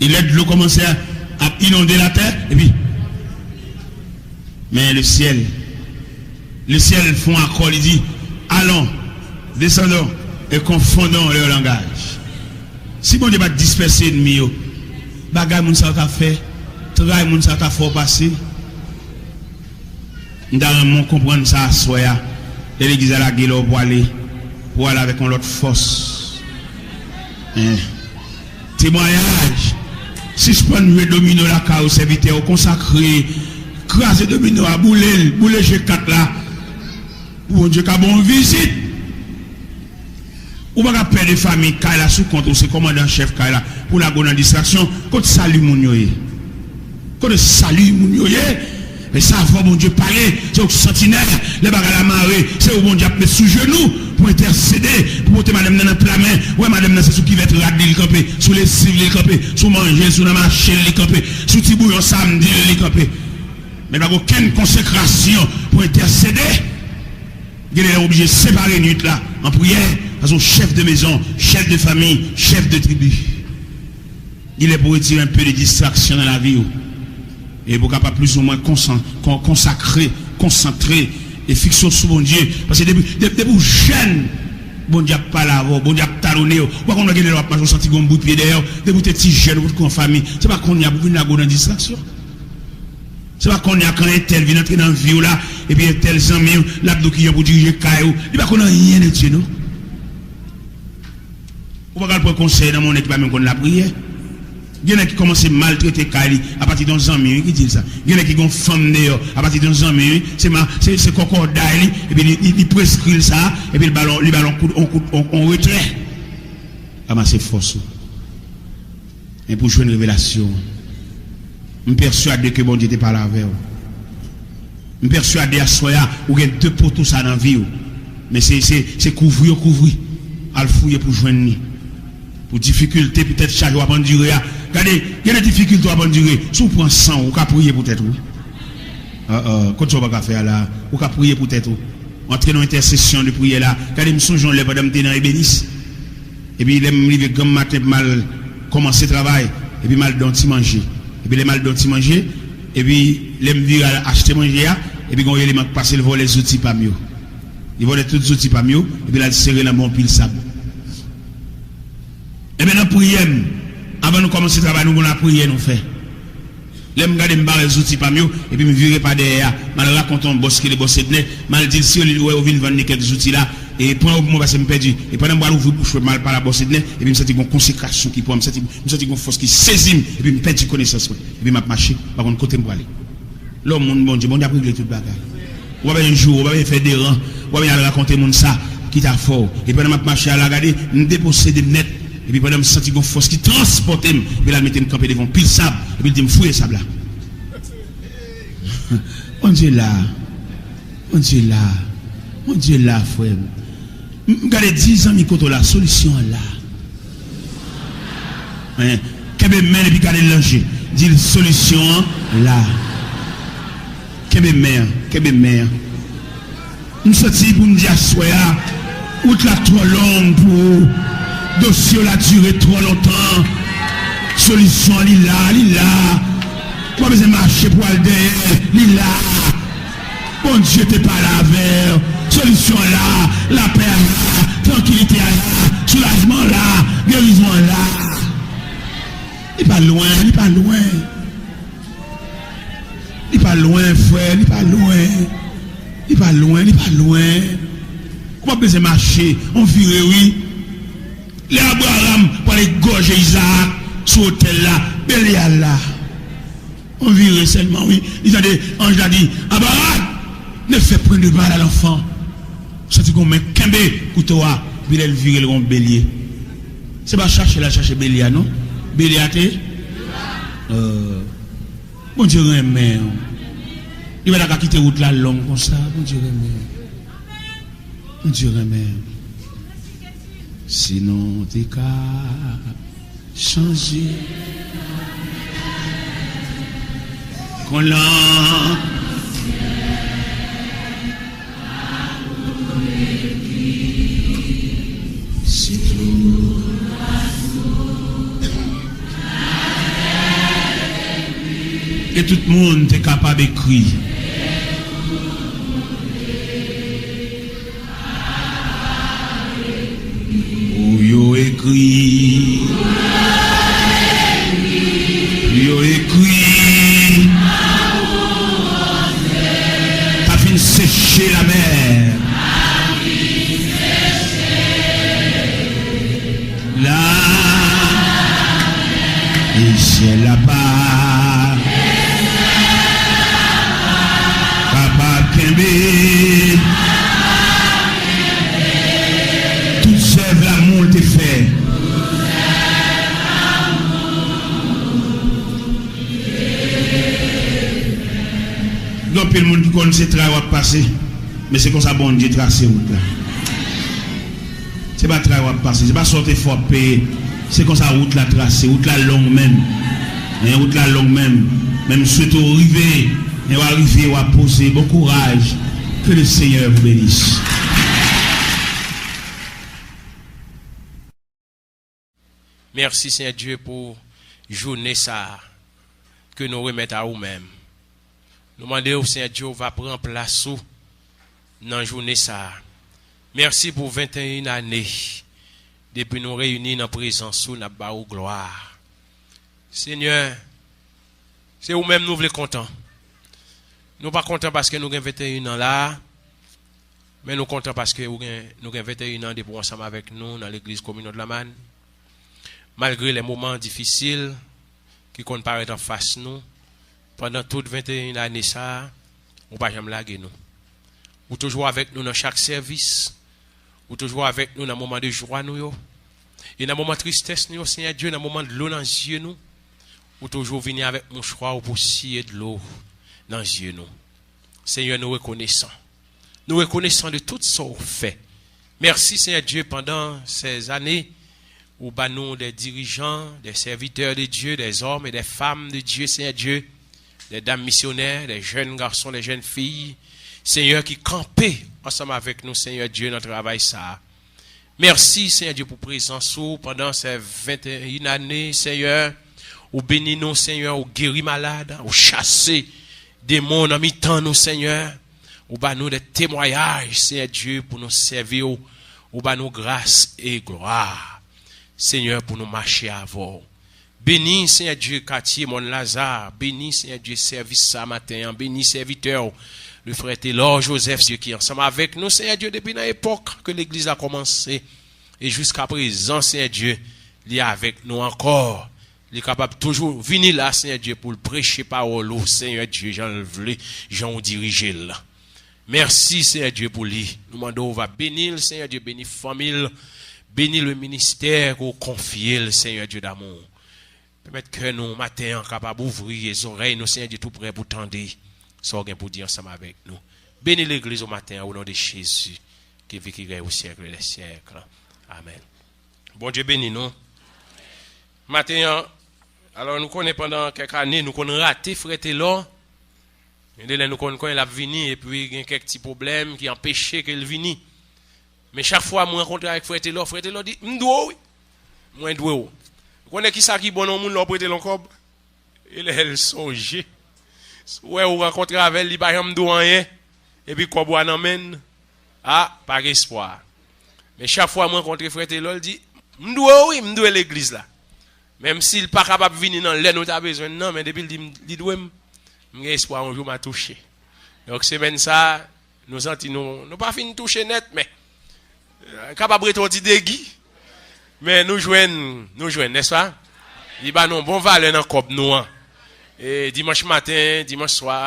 E lè dlo kòmanse a, ap inonde latè, epi, mais le ciel, le ciel fè yon akò, li di, allons, descendons et confondons leur langage. Si Bondye pa t dispèse ènmi yo, bagay moun sa yo t ap fè, tray moun sa yo t ap fè w pase. M ta renmen w konprann sa aswè a. Lè legliz la lage lè w pou ale, pou ale avèk yon lòt fòs. Hein. Temwayaj. Sispann jwe domino lakay ou, sèvitè, ou konsakre. Kraze domino a, boule l, boule je kat la. Pou Bondye ka ba w vizit. Ou pa ka pè de fanmi kay la sou kont ou, se kòmandan chèf kay la, pou lage w nan distraksyon. Kote sali moun yo ye? Kote sali moun yo ye? Men sa fò Bondye pale, se ou k santinèl. Lè bagay la mare, se ou Bondye ap met sou jenou pou entèsede, pou pote madanm nan nan pla men. Wè madanm nan se sou kivèt rad li li kanpe, sou lesiv li li kanpe, sou manje l, sou nan machin li kanpe, sou ti bouyon samdi li kanpe. Men pa gen okenn konsekrasyon pou entèsede. Gen de lè w oblije separe nuit la an priyè, paske w chèf de mezon, chèf de fanmi, chèf de tribi. Il est pour retirer un peu de distraction dans la vie ou. E pou kapab plizoumwen konsan-, kon-, konsakre, konsantre e fikse w sou Bondye. Paske depi, de-, depi w jèn, Bondye ap pale avè w, Bondye ap talone w. Ou pa konn wè gen de lè w ap mache, w santi gen yon bri pye dèyè w. Depi w te ti jèn, ou te gen yon fanmi. Se pa kounye a pou vin lage w nan distraksyon. Se pa kounye a kan entèl vin antre nan vi w la, epi entèl zanmi w, l ap di w kijan pou dirije kay ou. Li pa konn anyen de Dye, non. Ou pa ka al pran konsèy nan men yon nèg ki pa menm konn lapriyè. Gen nèg ki kòmanse maltrete kay li apati de yon zanmi, wi, ki di l sa. Gen nèg ki gen yon fanm deyò apati de yon zanmi, wi. Se ma-, se, se kòkòday li, epi li, li, li preskri l sa, epi li ba l, li ba l yon kout, yon kout, yon, yon retrè. Ranmase fòs ou. Men pou jwenn revelasyon an. M pèswade ke Bondye te pale avè w. M pèswade aswè a, ou gen de poto sa nan vi w. Men se, se, se kouvri yo kouvri. Al fouye pou jwenn li. Pou difikilte, poutèt chaje w ap andire a. Gade, gen de difikilte w ap andire. Si w pran san w, ou ka priye pou tèt ou. Ah, ah, kot sa w pa ka fè a la? Ou ka priye pou tèt ou. Antre nan entèsesyon de priyè la. Gade, m sonje yon lè pandan m te nan Ebenis. Epi lè m rive granm maten pou m al kòmanse travay, epi m al dan yon ti manje. Epi lè m al dan yon ti manje, epi lè m vire al achte manje a, epi gen yon eleman k pase, l vòlè zouti pa m yo. Li vòlè tout zouti pa m yo, epi l al sere l anba yon pil sab. Ebyen, nan priyè m, anvan nou kòmanse travay, nou gen yon lapriyè nou fè. Lè m gade, m bare zouti pa m yo, epi m vire pa dèyè a, m al rakonte yon bòs ki rele bòs Ednè, m al di l si yo li wè yo vin vann li kèk zouti la, e pran yo pou mwen paske m pèdi. E pandan m pral ouvri bouch mwen, m al pale a bòs Ednè, epi m santi gon konsekrasyon ki pran m, m santi, m santi gon fòs ki sezi m, epi m pèdi konesans mwen, epi m ap mache, m pa konn kote m prale. Lè w moun Bondye, Bondye ap regle tout bagay. Ou pa bezwen joure, ou pa bezwen fè deran, ou pa bezwen al rakonte moun sa ki ta fè w. E pandan m ap mache a la, gade, m deposede m nèt. Epi pandan m santi gon fòs ki transpòte m, epi l al mete m kanpe devan yon pil sab, epi l di m, "Fouye sab la." Bondye la, Bondye la, Bondye la, frè m. M gade, di zanmi kote w la, solisyon an la. Hein? Kenbe men l epi gade l nan je. Di l, solisyon an la. Kenbe men an, kenbe men an. M santi pou m di aswè a, wout la twò long pou ou. Dosye w la dire twò lontan. Solisyon an, li la, li la. Ou pa bezwen mache pou al dèyè, li la. Bondye te pale avè w. Solisyon an la, lapè a la, trankilite a la, soulajman an la, gerizon an la. Li pa lwen, li pa lwen. Li pa lwen, frè, li pa lwen. Li pa lwen, li pa lwen. Ou pa bezwen mache, on vire, wi. Lè Abraram pral egòje Izaak sou otèl la, bèl li al la. On vire sèlman, wi. Li tande anj la di, Abraram, ne fais point de mal à l'enfant. Santi gon men kenbe kouto a, pi lè l vire l gon belye. Se pa chache l al chache belye a, non. Belye a te. Euh, Bondye renmen w. Li pa ta ka kite wout la long konsa. Bondye renmen w. Bondye renmen w. Si nou te ka chanje. Kon lan. E tout moun te kapab ekri. Pou yo ekri. Pou yo ekri. Pa fin seche lamè. La, e syèl la pa kapab kenbe tout zèv lamou l te fè. Gen anpil moun ki konn se tray w ap pase, men se konsa Bondye trase wout la. Se pa tray w ap pase, se pa sa w te fè w ap peye. Se konsa wout la trase, wout la long menm. Hein, wout la long menm. Men m swete w rive, men w a rive, w a poze. Bon kouraj. Que le Seigneur vous bénisse. Mèsi, Senyè Dye, pou jounen sa a ke nou remèt a ou menm. Nou mande w, Senyè Dye, w va pran plas ou nan jounen sa a. Mèsi pou venteyen ane depi nou reyini nan prezans ou, n ap ba ou glwa. Senyè, se ou menm nou vle kontan. Nou pa kontan paske nou gen venteyen an la a, men nou kontan paske ou gen, nou gen venteyen an depi w ansanm avèk nou nan legliz Communion de l'Âme. Malgre lè moman difisil ki konn parèt anfas nou, pandan tout venteyen ane sa a, ou pa janm lage nou. Ou toujou avèk nou nan chak sèvis. Ou toujou avèk nou nan moman de jwa nou yo. E nan moman tristès nou yo, Senyè Dye, nan moman dlo nan zye nou, ou toujou vini avèk mouchwa ou pou siye dlo nan zye nou. Senyè, nou rekonesan. Nou rekonesan de tout sa ou fè. Mèsi, Senyè Dye, pandan sèz ane, ou ba nou de dirijan, de sèvitè de Dye, de zòm e de fanm de Dye, Senyè Dye, de dam misyonè, de jèn gason, de jèn fi, Senyè, ki kanpe ansanm avèk nou, Senyè Dye, nan travay sa a. Mèsi, Senyè Dye, pou prezans ou pandan se venteyen ane, Senyè. Ou beni nou, Senyè, ou geri malad, ou chase demon nan mitan nou, Senyè. Ou ba nou de temwayaj, Senyè Dye, pou nou sèvi w. Ou ba nou gras e glwa, Senyè, pou nou mache avè w. Beni, Senyè Dye, katye Mòn Laza. Beni, Senyè Dye, sèvis sa maten an. Beni sèvitè w, le frè Telor Joseph, Dye ki ansanm avèk nou, Senyè Dye, depi nan epòk ke legliz la kòmanse. E jiska prezan, Senyè Dye, li avèk nou ankò. Li kapab toujou vini la, Senyè Dye, pou l preche pawòl ou, Senyè Dye, jan l vle, jan w dirije l. Mèsi, Senyè Dye, pou li. Nou mande w va beni l, Senyè Dye, beni fanmi l, beni le ministè ke w konfye l, Senyè Dye damou. Pèmèt kè nou, maten an, kapab ouvri e zòrèy nou, Senyè Dye, tou prè pou tande sa w gen pou di ansanm avèk nou. Beni legliz ou maten an, o non de Jezi. qui vit, qui règne au siècle des siècles. Amen. Bondye beni nou. Maten an, alò, nou konnen pandan kèk ane, nou konn rate frè Telò. Gen de lè nou konn kwè l ap vini, epi gen kèk ti pwoblèm ki anpeche ke l vini. Men chak fwa mwen rankontre avèk frè Telò, frè Telò di, "M dwe w, wi. Mwen dwe w." Ou konnen ki sa ki bon nan yon moun lè w prete l yon kòb? E lè l sonje. Si w wè ou rankontre avè l, li pa janm di w anyen. Epi kòb ou a nan men l. A, pa gen espwa. Men chak fwa m rankontre frè Telò, l di, "M dwe w, wi, m dwe legliz la." Menm si l pa kapab vini nan lè nou ta bezwen l nan, men depi l di m, li dwe m, m gen espwa yon jou m a touche. Donk, semèn sa a, nou santi nou, nou pa fin touche nèt, men, eh, kapab rete yon ti degi. Men nou jwenn, nou jwenn, nèspa? Li ba nou yon bon valè nan kòb nou an. E dimanch maten, dimanch swa,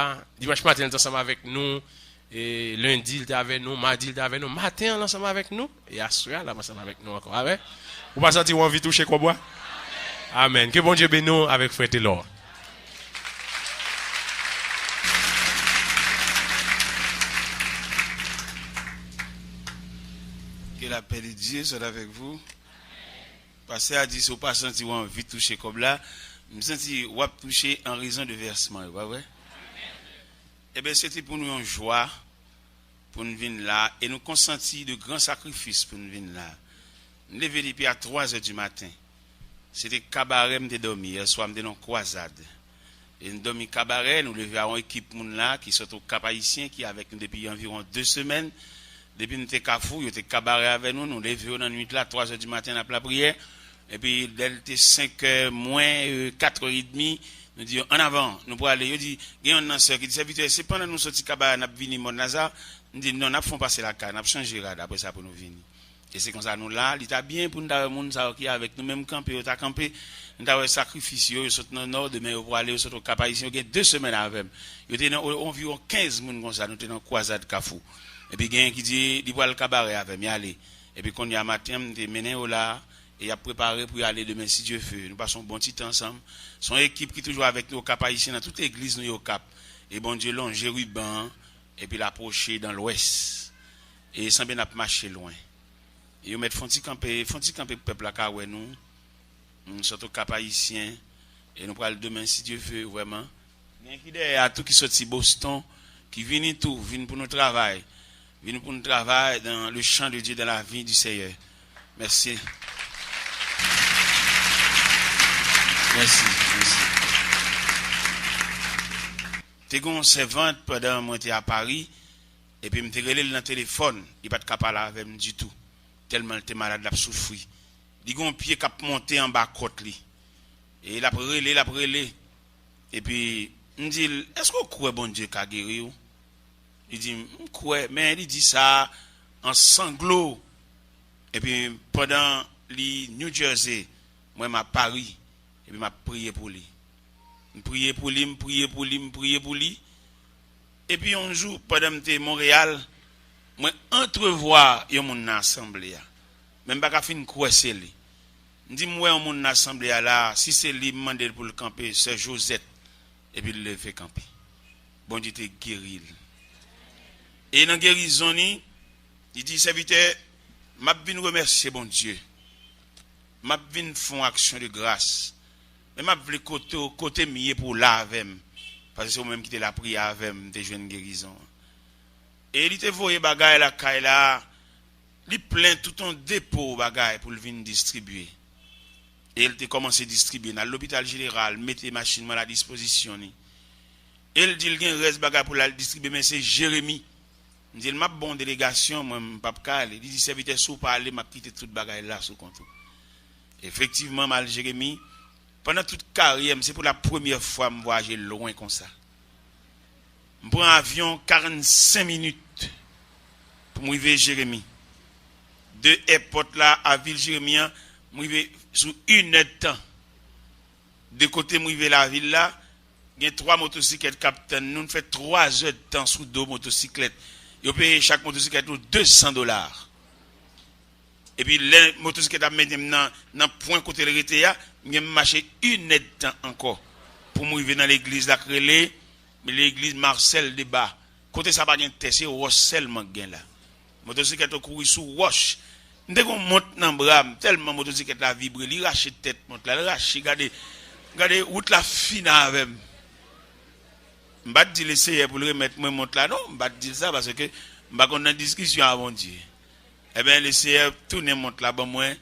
dimanch maten, li t ansanm avèk nou. E lendi, li te avè nou. Madi, li te avè nou. Maten an, l ansanm avèk nou. E aswè a, l ap ansanm avèk nou ankò. Amèn. Ou pa santi w anvi touche kòb ou a? Amèn. Ke Bondye beni w avèk frè Telò. Que la paix de Dieu soit avec vous. Pastè a di, si w pa santi w anvi touche kòb la, m santi w ap touche an rezon de vèsman yo, pa vre? Ebyen, se te pou nou yon jwa pou n vin la, e nou konsanti de gran sakrifis pou n vin la. M leve depi a twa zè di maten. Se te Kabarè m te dòmi. Yè swa, m te nan kwazad. E n dòmi Kabarè, nou leve a yon ekip moun la ki sot o Kap Ayisyen, ki avèk nou depi anviwon de semèn. Depi n te Kafou, yo te Kabarè avè nou, nou leve yo nan nwit la, twa zè di maten, n ap lapriyè. Epi, lè l te senk è mwen, e, kat è edmi, nou di yo, "Ann avan, nou prale." Yo di, gen yonn nan sè ki di, "Sèvitè, se pandan nou soti Kabarè, n ap vini Mòn Laza?" M di, "Non, n ap fè yon pase lakay, n ap chanje rad, apre sa pou nou vini." E se konsa nou la, li ta byen pou n ta wè moun sa yo ki avèk nou menm kanpe, yo ta kanpe. Nou ta wè sakrifis yo, yo sot nan Nò, demen yo prale, yo sot o Kap Ayisyen, yo gen de semèn avè m. Yo te nan o-, anviwon kenz moun konsa, nou te nan kwazad Kafou. Epi genyen ki di, li pral Kabarè avè m, y ale. Epi kounye a maten an, m te mennen yo la, e y ap prepare pou y ale demen, si Dye ve. Nou pase yon bon ti tan ansanm. Se yon ekip ki toujou avèk nou o Kap Ayisyen, nan tout legliz nou yo Kap. E Bondye lonje riban an, epi l apwoche dan lwès. E sanble n ap mache lwen. E yo mèt fè yon ti kanpe, fè yon ti kanpe pou pèp la ka wè nou. Nou sot o Kap Ayisyen. E nou pral demen, si Dye ve, vrèman. Gen ki dèyè a tou, ki soti Boston, ki vini tou, vin pou nou travay. Vin pou nou travay dans le champ de Dieu, dans la vie du Seigneur. Mèsi. Mèsi, mèsi. Te gen yon sèvant pandan mwen te a Pari, epi m te rele l nan telefòn, li pa t ka pale avè m ditou. Tèlman l te malad, l ap soufri. Li gen yon pye k ap monte anba kòt li. E l ap rele, l ap rele. Epi, m di l, "Èske w kwè Bondye ka geri w?" Li di, "M kwè," men li di sa an sanglo. Epi, pandan li New Jersey, mwen m a Pari, epi m ap priye pou li. M priye pou li, m priye pou li, m priye pou li. Epi yon jou, pandan m te Monreyal, mwen antrevwa yon moun nan asanble a. Men m pa ka fin kwè se li. M di, "M wè yon moun nan asanble a la, si se li, m mande l pou l kanpe, Sè Josette." Epi l leve kanpe. Bondye te geri l. E nan gerizon li, li di, "Sèvitè, m ap vin remèsye Bondye. M ap vin fè yon aksyon de gras. Men m ap vle kote w, kote m ye pou w la avè m. Paske se ou menm ki te lapriyè avè m, m te jwenn gerizon an." E li te voye bagay lakay la, li plen tout yon depo bagay pou l vin distribye. E l te kòmanse distribye. N al lopital jeneral, mete machin mwen a dispozisyon li. E l di l gen rès bagay pou l al distribye, men se Jeremi. M di l, "M ap ba w yon delegasyon, mwen, m p ap ka ale." Li di, "Sèvitè, si w pa ale, m ap kite tout bagay la sou kont ou." Efektivman, m al Jeremi. Pandan tout karyè m, se pou la premyè fwa m vwayaje lwen konsa. M pran avyon karannsenk minit pou m rive Jeremi. De èpòt la a vil Jeremi an, m rive sou inèdtan. De kote m rive lavil la, gen twa motosiklèt k ap tann nou, n fè twa zèdtan sou do motosiklèt. Yo peye chak motosiklèt nou de san dola. Epi lè motosiklèt ap mennen m nan, nan pwen kote l rete a, m gen m mache inèdtan ankò pou m rive nan legliz la k rele legliz Marcel Debat. Kote sa pa gen tè, se wòch sèlman k gen la. Motosiklèt yo kouri sou wòch. M te gen yon mont nan bra m, tèlman motosiklèt la vibre, li rache tèt mont la, li rache, gade, gade, wout la fini avè m. M pa t di Leseyè pou l remèt mwen mont la, non, m pa t di l sa, paske m pa konn nan diskisyon a Bondye. Ebyen, Leseyè tounen mont la ban mwen,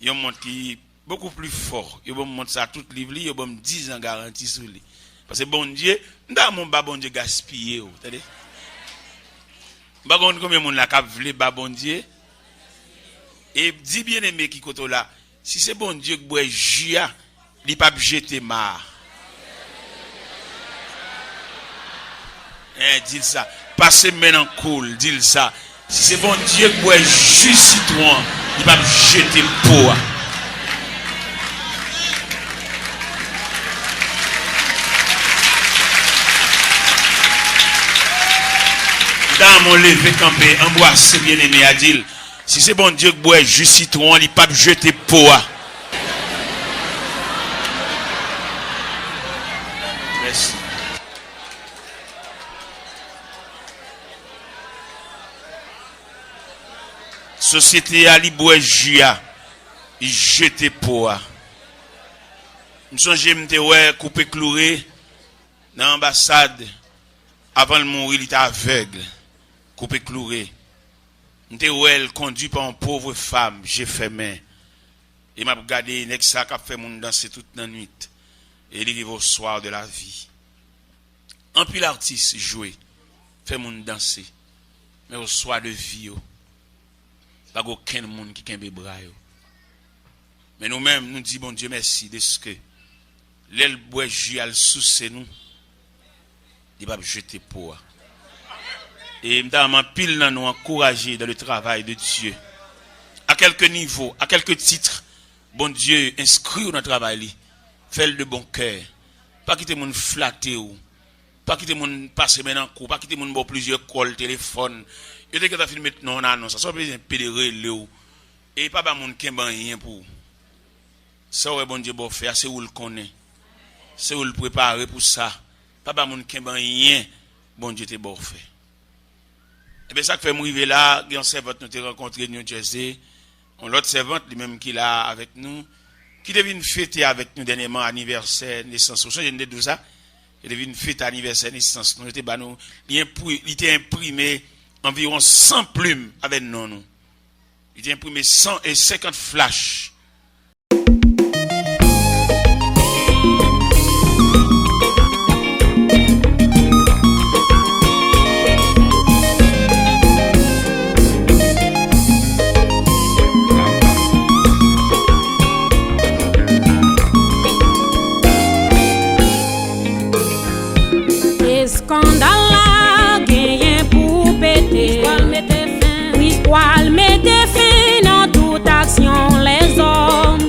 yon mont ki beaucoup plus fort. Yo ban m mont sa tout liv li, yo ban m diz an garanti sou li. Paske Bondye, m ta renmen w ba Bondye gaspiye w, tande. M pa konn konbyen moun la k ap vle ba Bondye. E di byeneme ki kote w la, si se Bondye k bwè ji a, li p ap jete ma a. Eh, di l sa. Pase men nan kou l, di l sa. Si se Bondye k bwè ji sitwon an, li p ap jete po a. Dam, ou leve kanpe, anbwase byeneme a, di l, si se Bondye k bwè ji sitwon an, li p ap jete po a. Mèsi. Sosyete a, li bwè ji a, li jete po a. M sonje m te wè Koupe Kloure nan anbasad, avan l mouri, li te avèg. Koupe Kloure. M te wè l kondui pa yon pov fanm, je fèmen. E m ap gade nèg sa k ap fè moun danse tout nan nwit. E li rive au soir de la vie. Anpil atis jwe, fè moun danse. Men au soir de vie yo, pa gen okenn moun ki kenbe bra yo. Men nou menm, nou di Bondye mèsi deske lè l bwè ji a, l souse nou, li p ap jete po a. E m ta renmen anpil nan nou ankouraje dans le travail de Dieu. À quelque niveau, à quelque titre, Bondye enskri w nan travay li. Fè l de bon kè. Pa kite moun flate w. Pa kite moun pase men nan kou w. Pa kite moun ba w plizyè kòl telefòn. Yo te gentan fin met non w nan anons la. Sa w bezwen pede rele w. E pa ba moun kenbe anyen pou ou. Sa w wè Bondye ba w fè a, se ou l konnen. Se ou l prepare pou sa. Pa ba moun kenbe anyen Bondye te ba w fè. Ebyen, sa k fè m rive la, gen yon sèvant nou te rankontre New Jersey, yon lòt sèvant, li menm ki la avèk nou, ki te vin fete avèk nou dènyèman anivèsè nesans. Ou sonje m te di w sa? Li te vin fete anivèsè nesans nou. Yo te ba nou, li enpri-, li te enprime anviwon san plim avèk non nou. Li te enprime san e senkant flach. Eskandal la genyen pou pete. Kris pral mete fen. Kris pral mete fen nan tout aksyon lèzòm.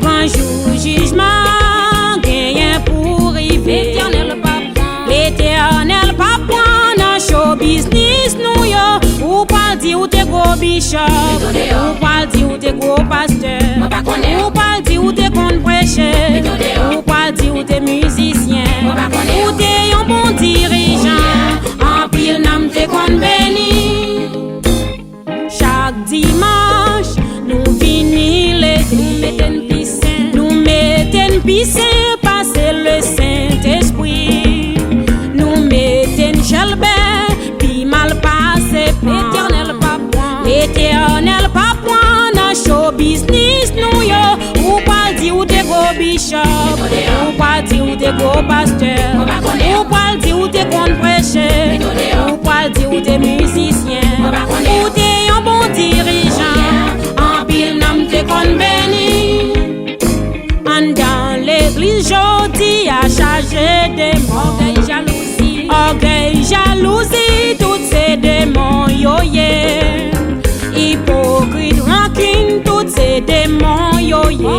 Gran jou jijman an genyen pou rive. Letènèl p ap pran. Letènèl p ap pran nan cho biznis nou yo. Ou pral di ou te gwo bichòp. Ou pral di ou te gwo pastè. Ou pral di ou te konn preche. Ou pral di ou te mizisyen. Ou te yon bon dirijan. Anpil nanm te konn beni. Chak dimanch, nou vini legliz. Nou mete n pi sen. Nou mete n pi sen pase Lesentespri. Nou mete n chèlbè pi mal pase pan. Letènèl p ap pran. Letènèl p ap pran nan cho biznis nou yo. Ou pral di ou te gwo bichòp. Ou pral di ou te gwo pastè. Ou pral di ou te konn preche. Ou pral di ou te mizisyen. Ou te yon bon dirijan. Anpil nanm te konn beni. Anndan legliz jodi a chaje demon. Ògèy, jalouzi. Ògèy, jalouzi, tout se demon yo ye. Ipokrit, rankin, tout se demon yo ye.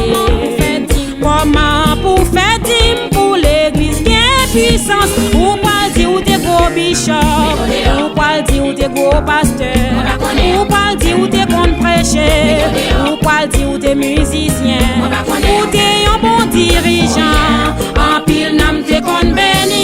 Kòman pou fè dim pou legliz gen pwisans? Ou pral di ou te gwo bichòp. Ou pral di ou te gwo pastè. Ou pral di ou te konn preche. Ou pral di ou te mizisyen. Ou te yon bon dirijan. Anpil nanm te konn beni.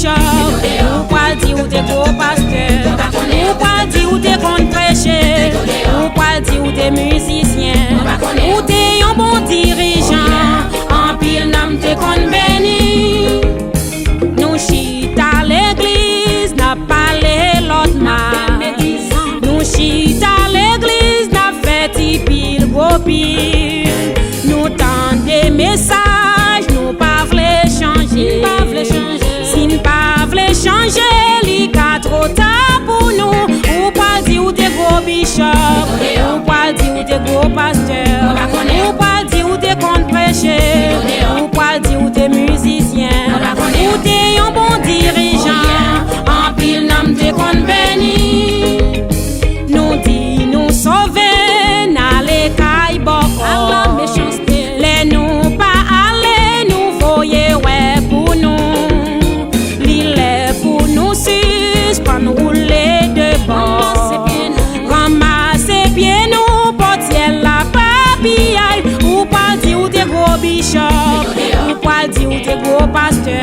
Ou pral di ou te gwo pastè. Ou pral di ou te konn preche. Ou pral di ou te mizisyen. Ou te yon bon dirijan. Anpil nanm te konn beni. Nou chita legliz, n ap pale lòt mal. Nou chita legliz, n ap fè ti pil gwo pil. Nou tande mesaj, nou pa vle chanje. Si n pa vle chanje, li ka twò ta pou nou. Ou pral di ou te gwo bichòp. Ou pral di ou te gwo pastè. Ou pral di ou te konn preche. Ou pral di ou te mizisyen. Ou te yon bon dirijan. Anpil nanm te konn beni. Nou di nou sove, n ale kay bòkò. Lè nou pa ale, nou voye wè pou nou. Li lè pou nou sispann woule de bò. Ranmase pye nou, pòt syèl la pa piyay. Ou pral di ou te gwo bichòp. Ou pral di ou te gwo pastè.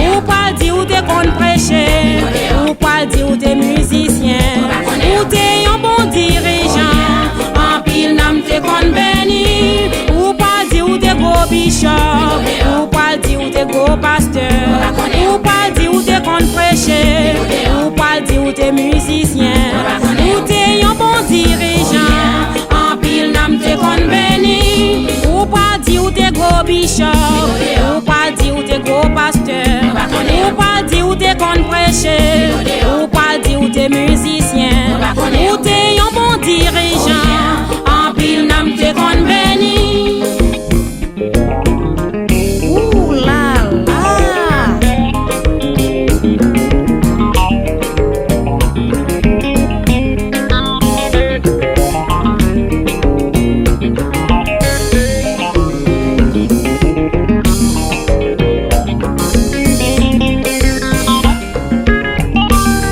Ou pral di ou te konn preche. Ou pral di ou te mizisyen. Ou te yon bon dirijan. Anpil nanm te konn beni. Ou pral di ou te gwo bichòp. Ou pral di ou te gwo pastè. Ou pral di ou te konn preche. Ou pral di ou te mizisyen. Ou te yon bon dirijan. Anpil nanm te konn beni. Ou pral di ou te gwo bichòp. Ou pral di ou te gwo pastè. Ou pral di ou te konn preche. Ou pral di ou te mizisyen. Ou te yon bon dirijan. Anpil nanm te konn beni. Ooh la la!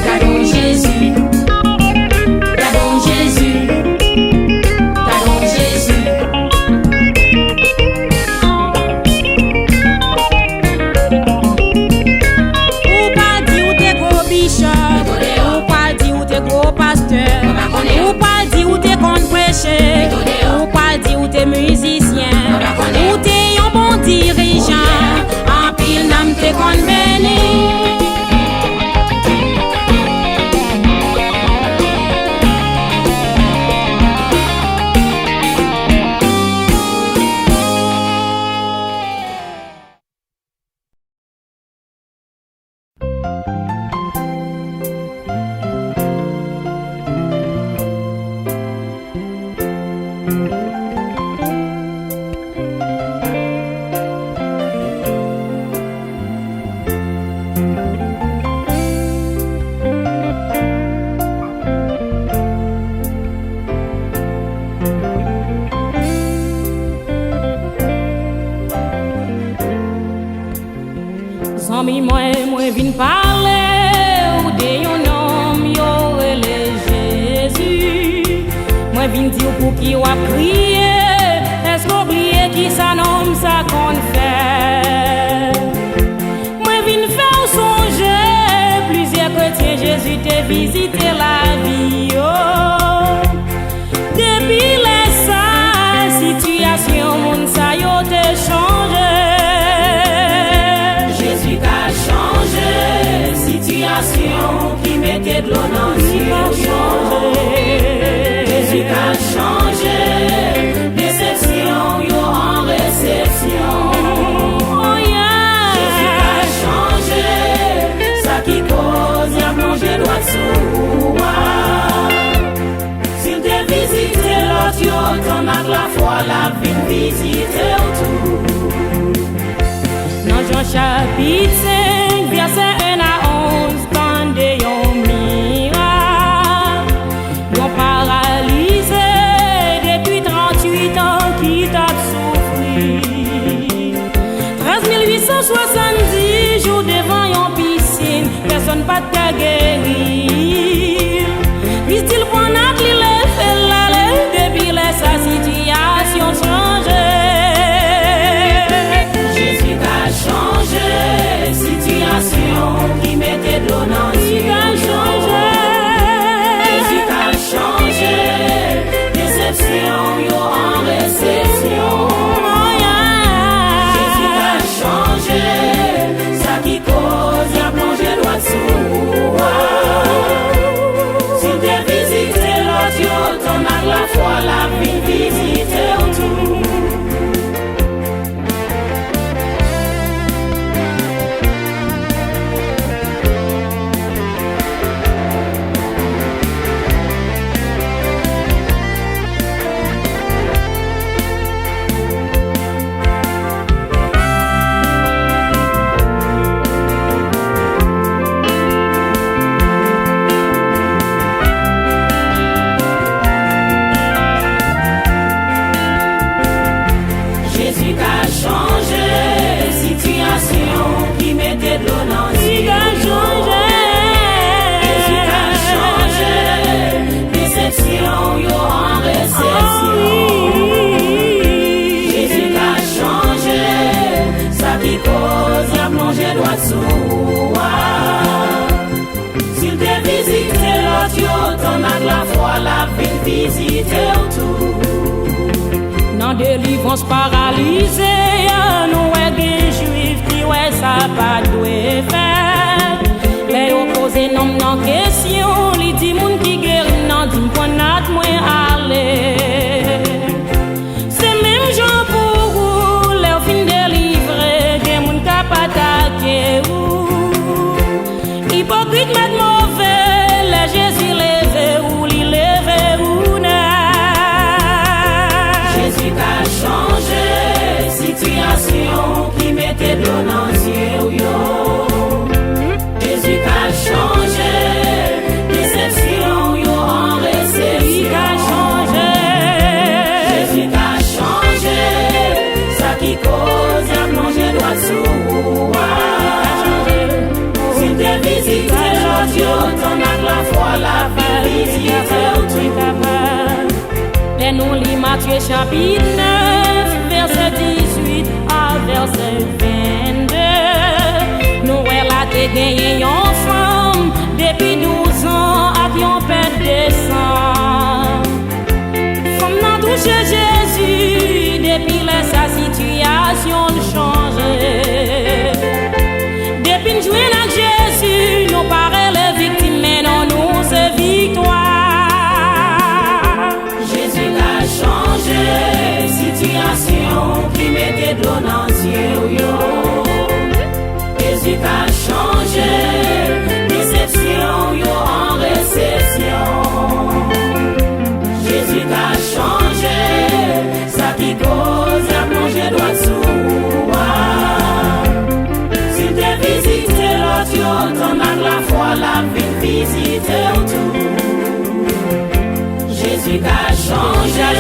Gadon Jezi, gadon Jezi, gadon Jezi. Ou pral di ou te gwo bichòp, ou pral di ou te gwo pastè, ou pral di ou te konn preche, ou pral di ou te mizisyen, ou te yon bon dirijan. Anpil nanm te konn beni. Zanmi mwen, mwen vin pale w de yon nonm yo rele Jezi. Mwen vin di w pouki w ap kriye, èske w bliye kisa nonm sa konn fè? Mwen vin fè w sonje plizyè kretyen Jezi te vizite lavi yo. Depi lè sa, sitiyasyon moun sa yo te chanje. Jezi ka chanje sitiyasyon ki mete dlo nan zye yo. Jezi ka chanje desepsyon yo an resepsyon. Oh, yeah. Jezi ka chanje sa ki koz y ap lonje dwèt sou ou a. Si l te vizite lòt yo, tann ak lafwa, l ap vin vizite w tou. Nan Jan chapit senk, vèsè en a onz, tande yon mirak. Yon paralize depi tranntuit an ki t ap soufri. Trèz mil uit san swasanndis jou devan yon pisin, pèsonn pa t ka geri l. Li di l pran ak li, leve l ale, depi lè sa sitiyasyon chanje. Jezi ka chanje sitiyasyon Chanje sitiyasyon ki mete dlo nan zye w yo. Jezi ka chanje desepsyon w yo an resepsyon. Jezi ka chanje sa ki koz y ap lonje dwèt sou ou a. Si l te vizite lòt yo, tann ak lafwa l ap vin vizite w tou. Nan delivrans paralize a, nou wè gen Jwif ki wè sa pa t dwe fèt. Lè yo poze nonm nan kesyon, li di moun ki geri nan, di m pwennad mwen ale. Se menm jan pou ou, lè w fin delivre, gen moun k ap atake ou. Ipokrit mèt move, lè Jezi leve ou, li leve ou nèt. Jezi ka chanje sitiyasyon ki mete dlo nan zye w yo. Jezi ka chanje desepsyon w yo an resepsyon. Jezi ka chanje sa ki koz y ap lonje dwèt sou ou a. Si l te vizite lòt yo, tann ak lafwa l ap vin vizite w tou. Lè nou li Matye chapit nèf, vèsè dizuit a vèsè vennde, nou wè la te genyen yon fanm depi douz an ak yon pèt de san. Fanm nan touche Jezi, depi lè sa sitiyasyon l chanje. Depi n jwenn ak Jezi, nou pa rele viktim, men non nou se viktwa. Jezi ka chanje sitiyasyon ki mete dlo nan zye w yo. Jezi ka chanje desepsyon w yo an resepsyon. Jezi ka chanje sa ki koz y ap lonje dwèt sou ou a. Si l te vizite lòt yo, tann ak lafwa l ap vin vizite w tou. Jezi ka chanje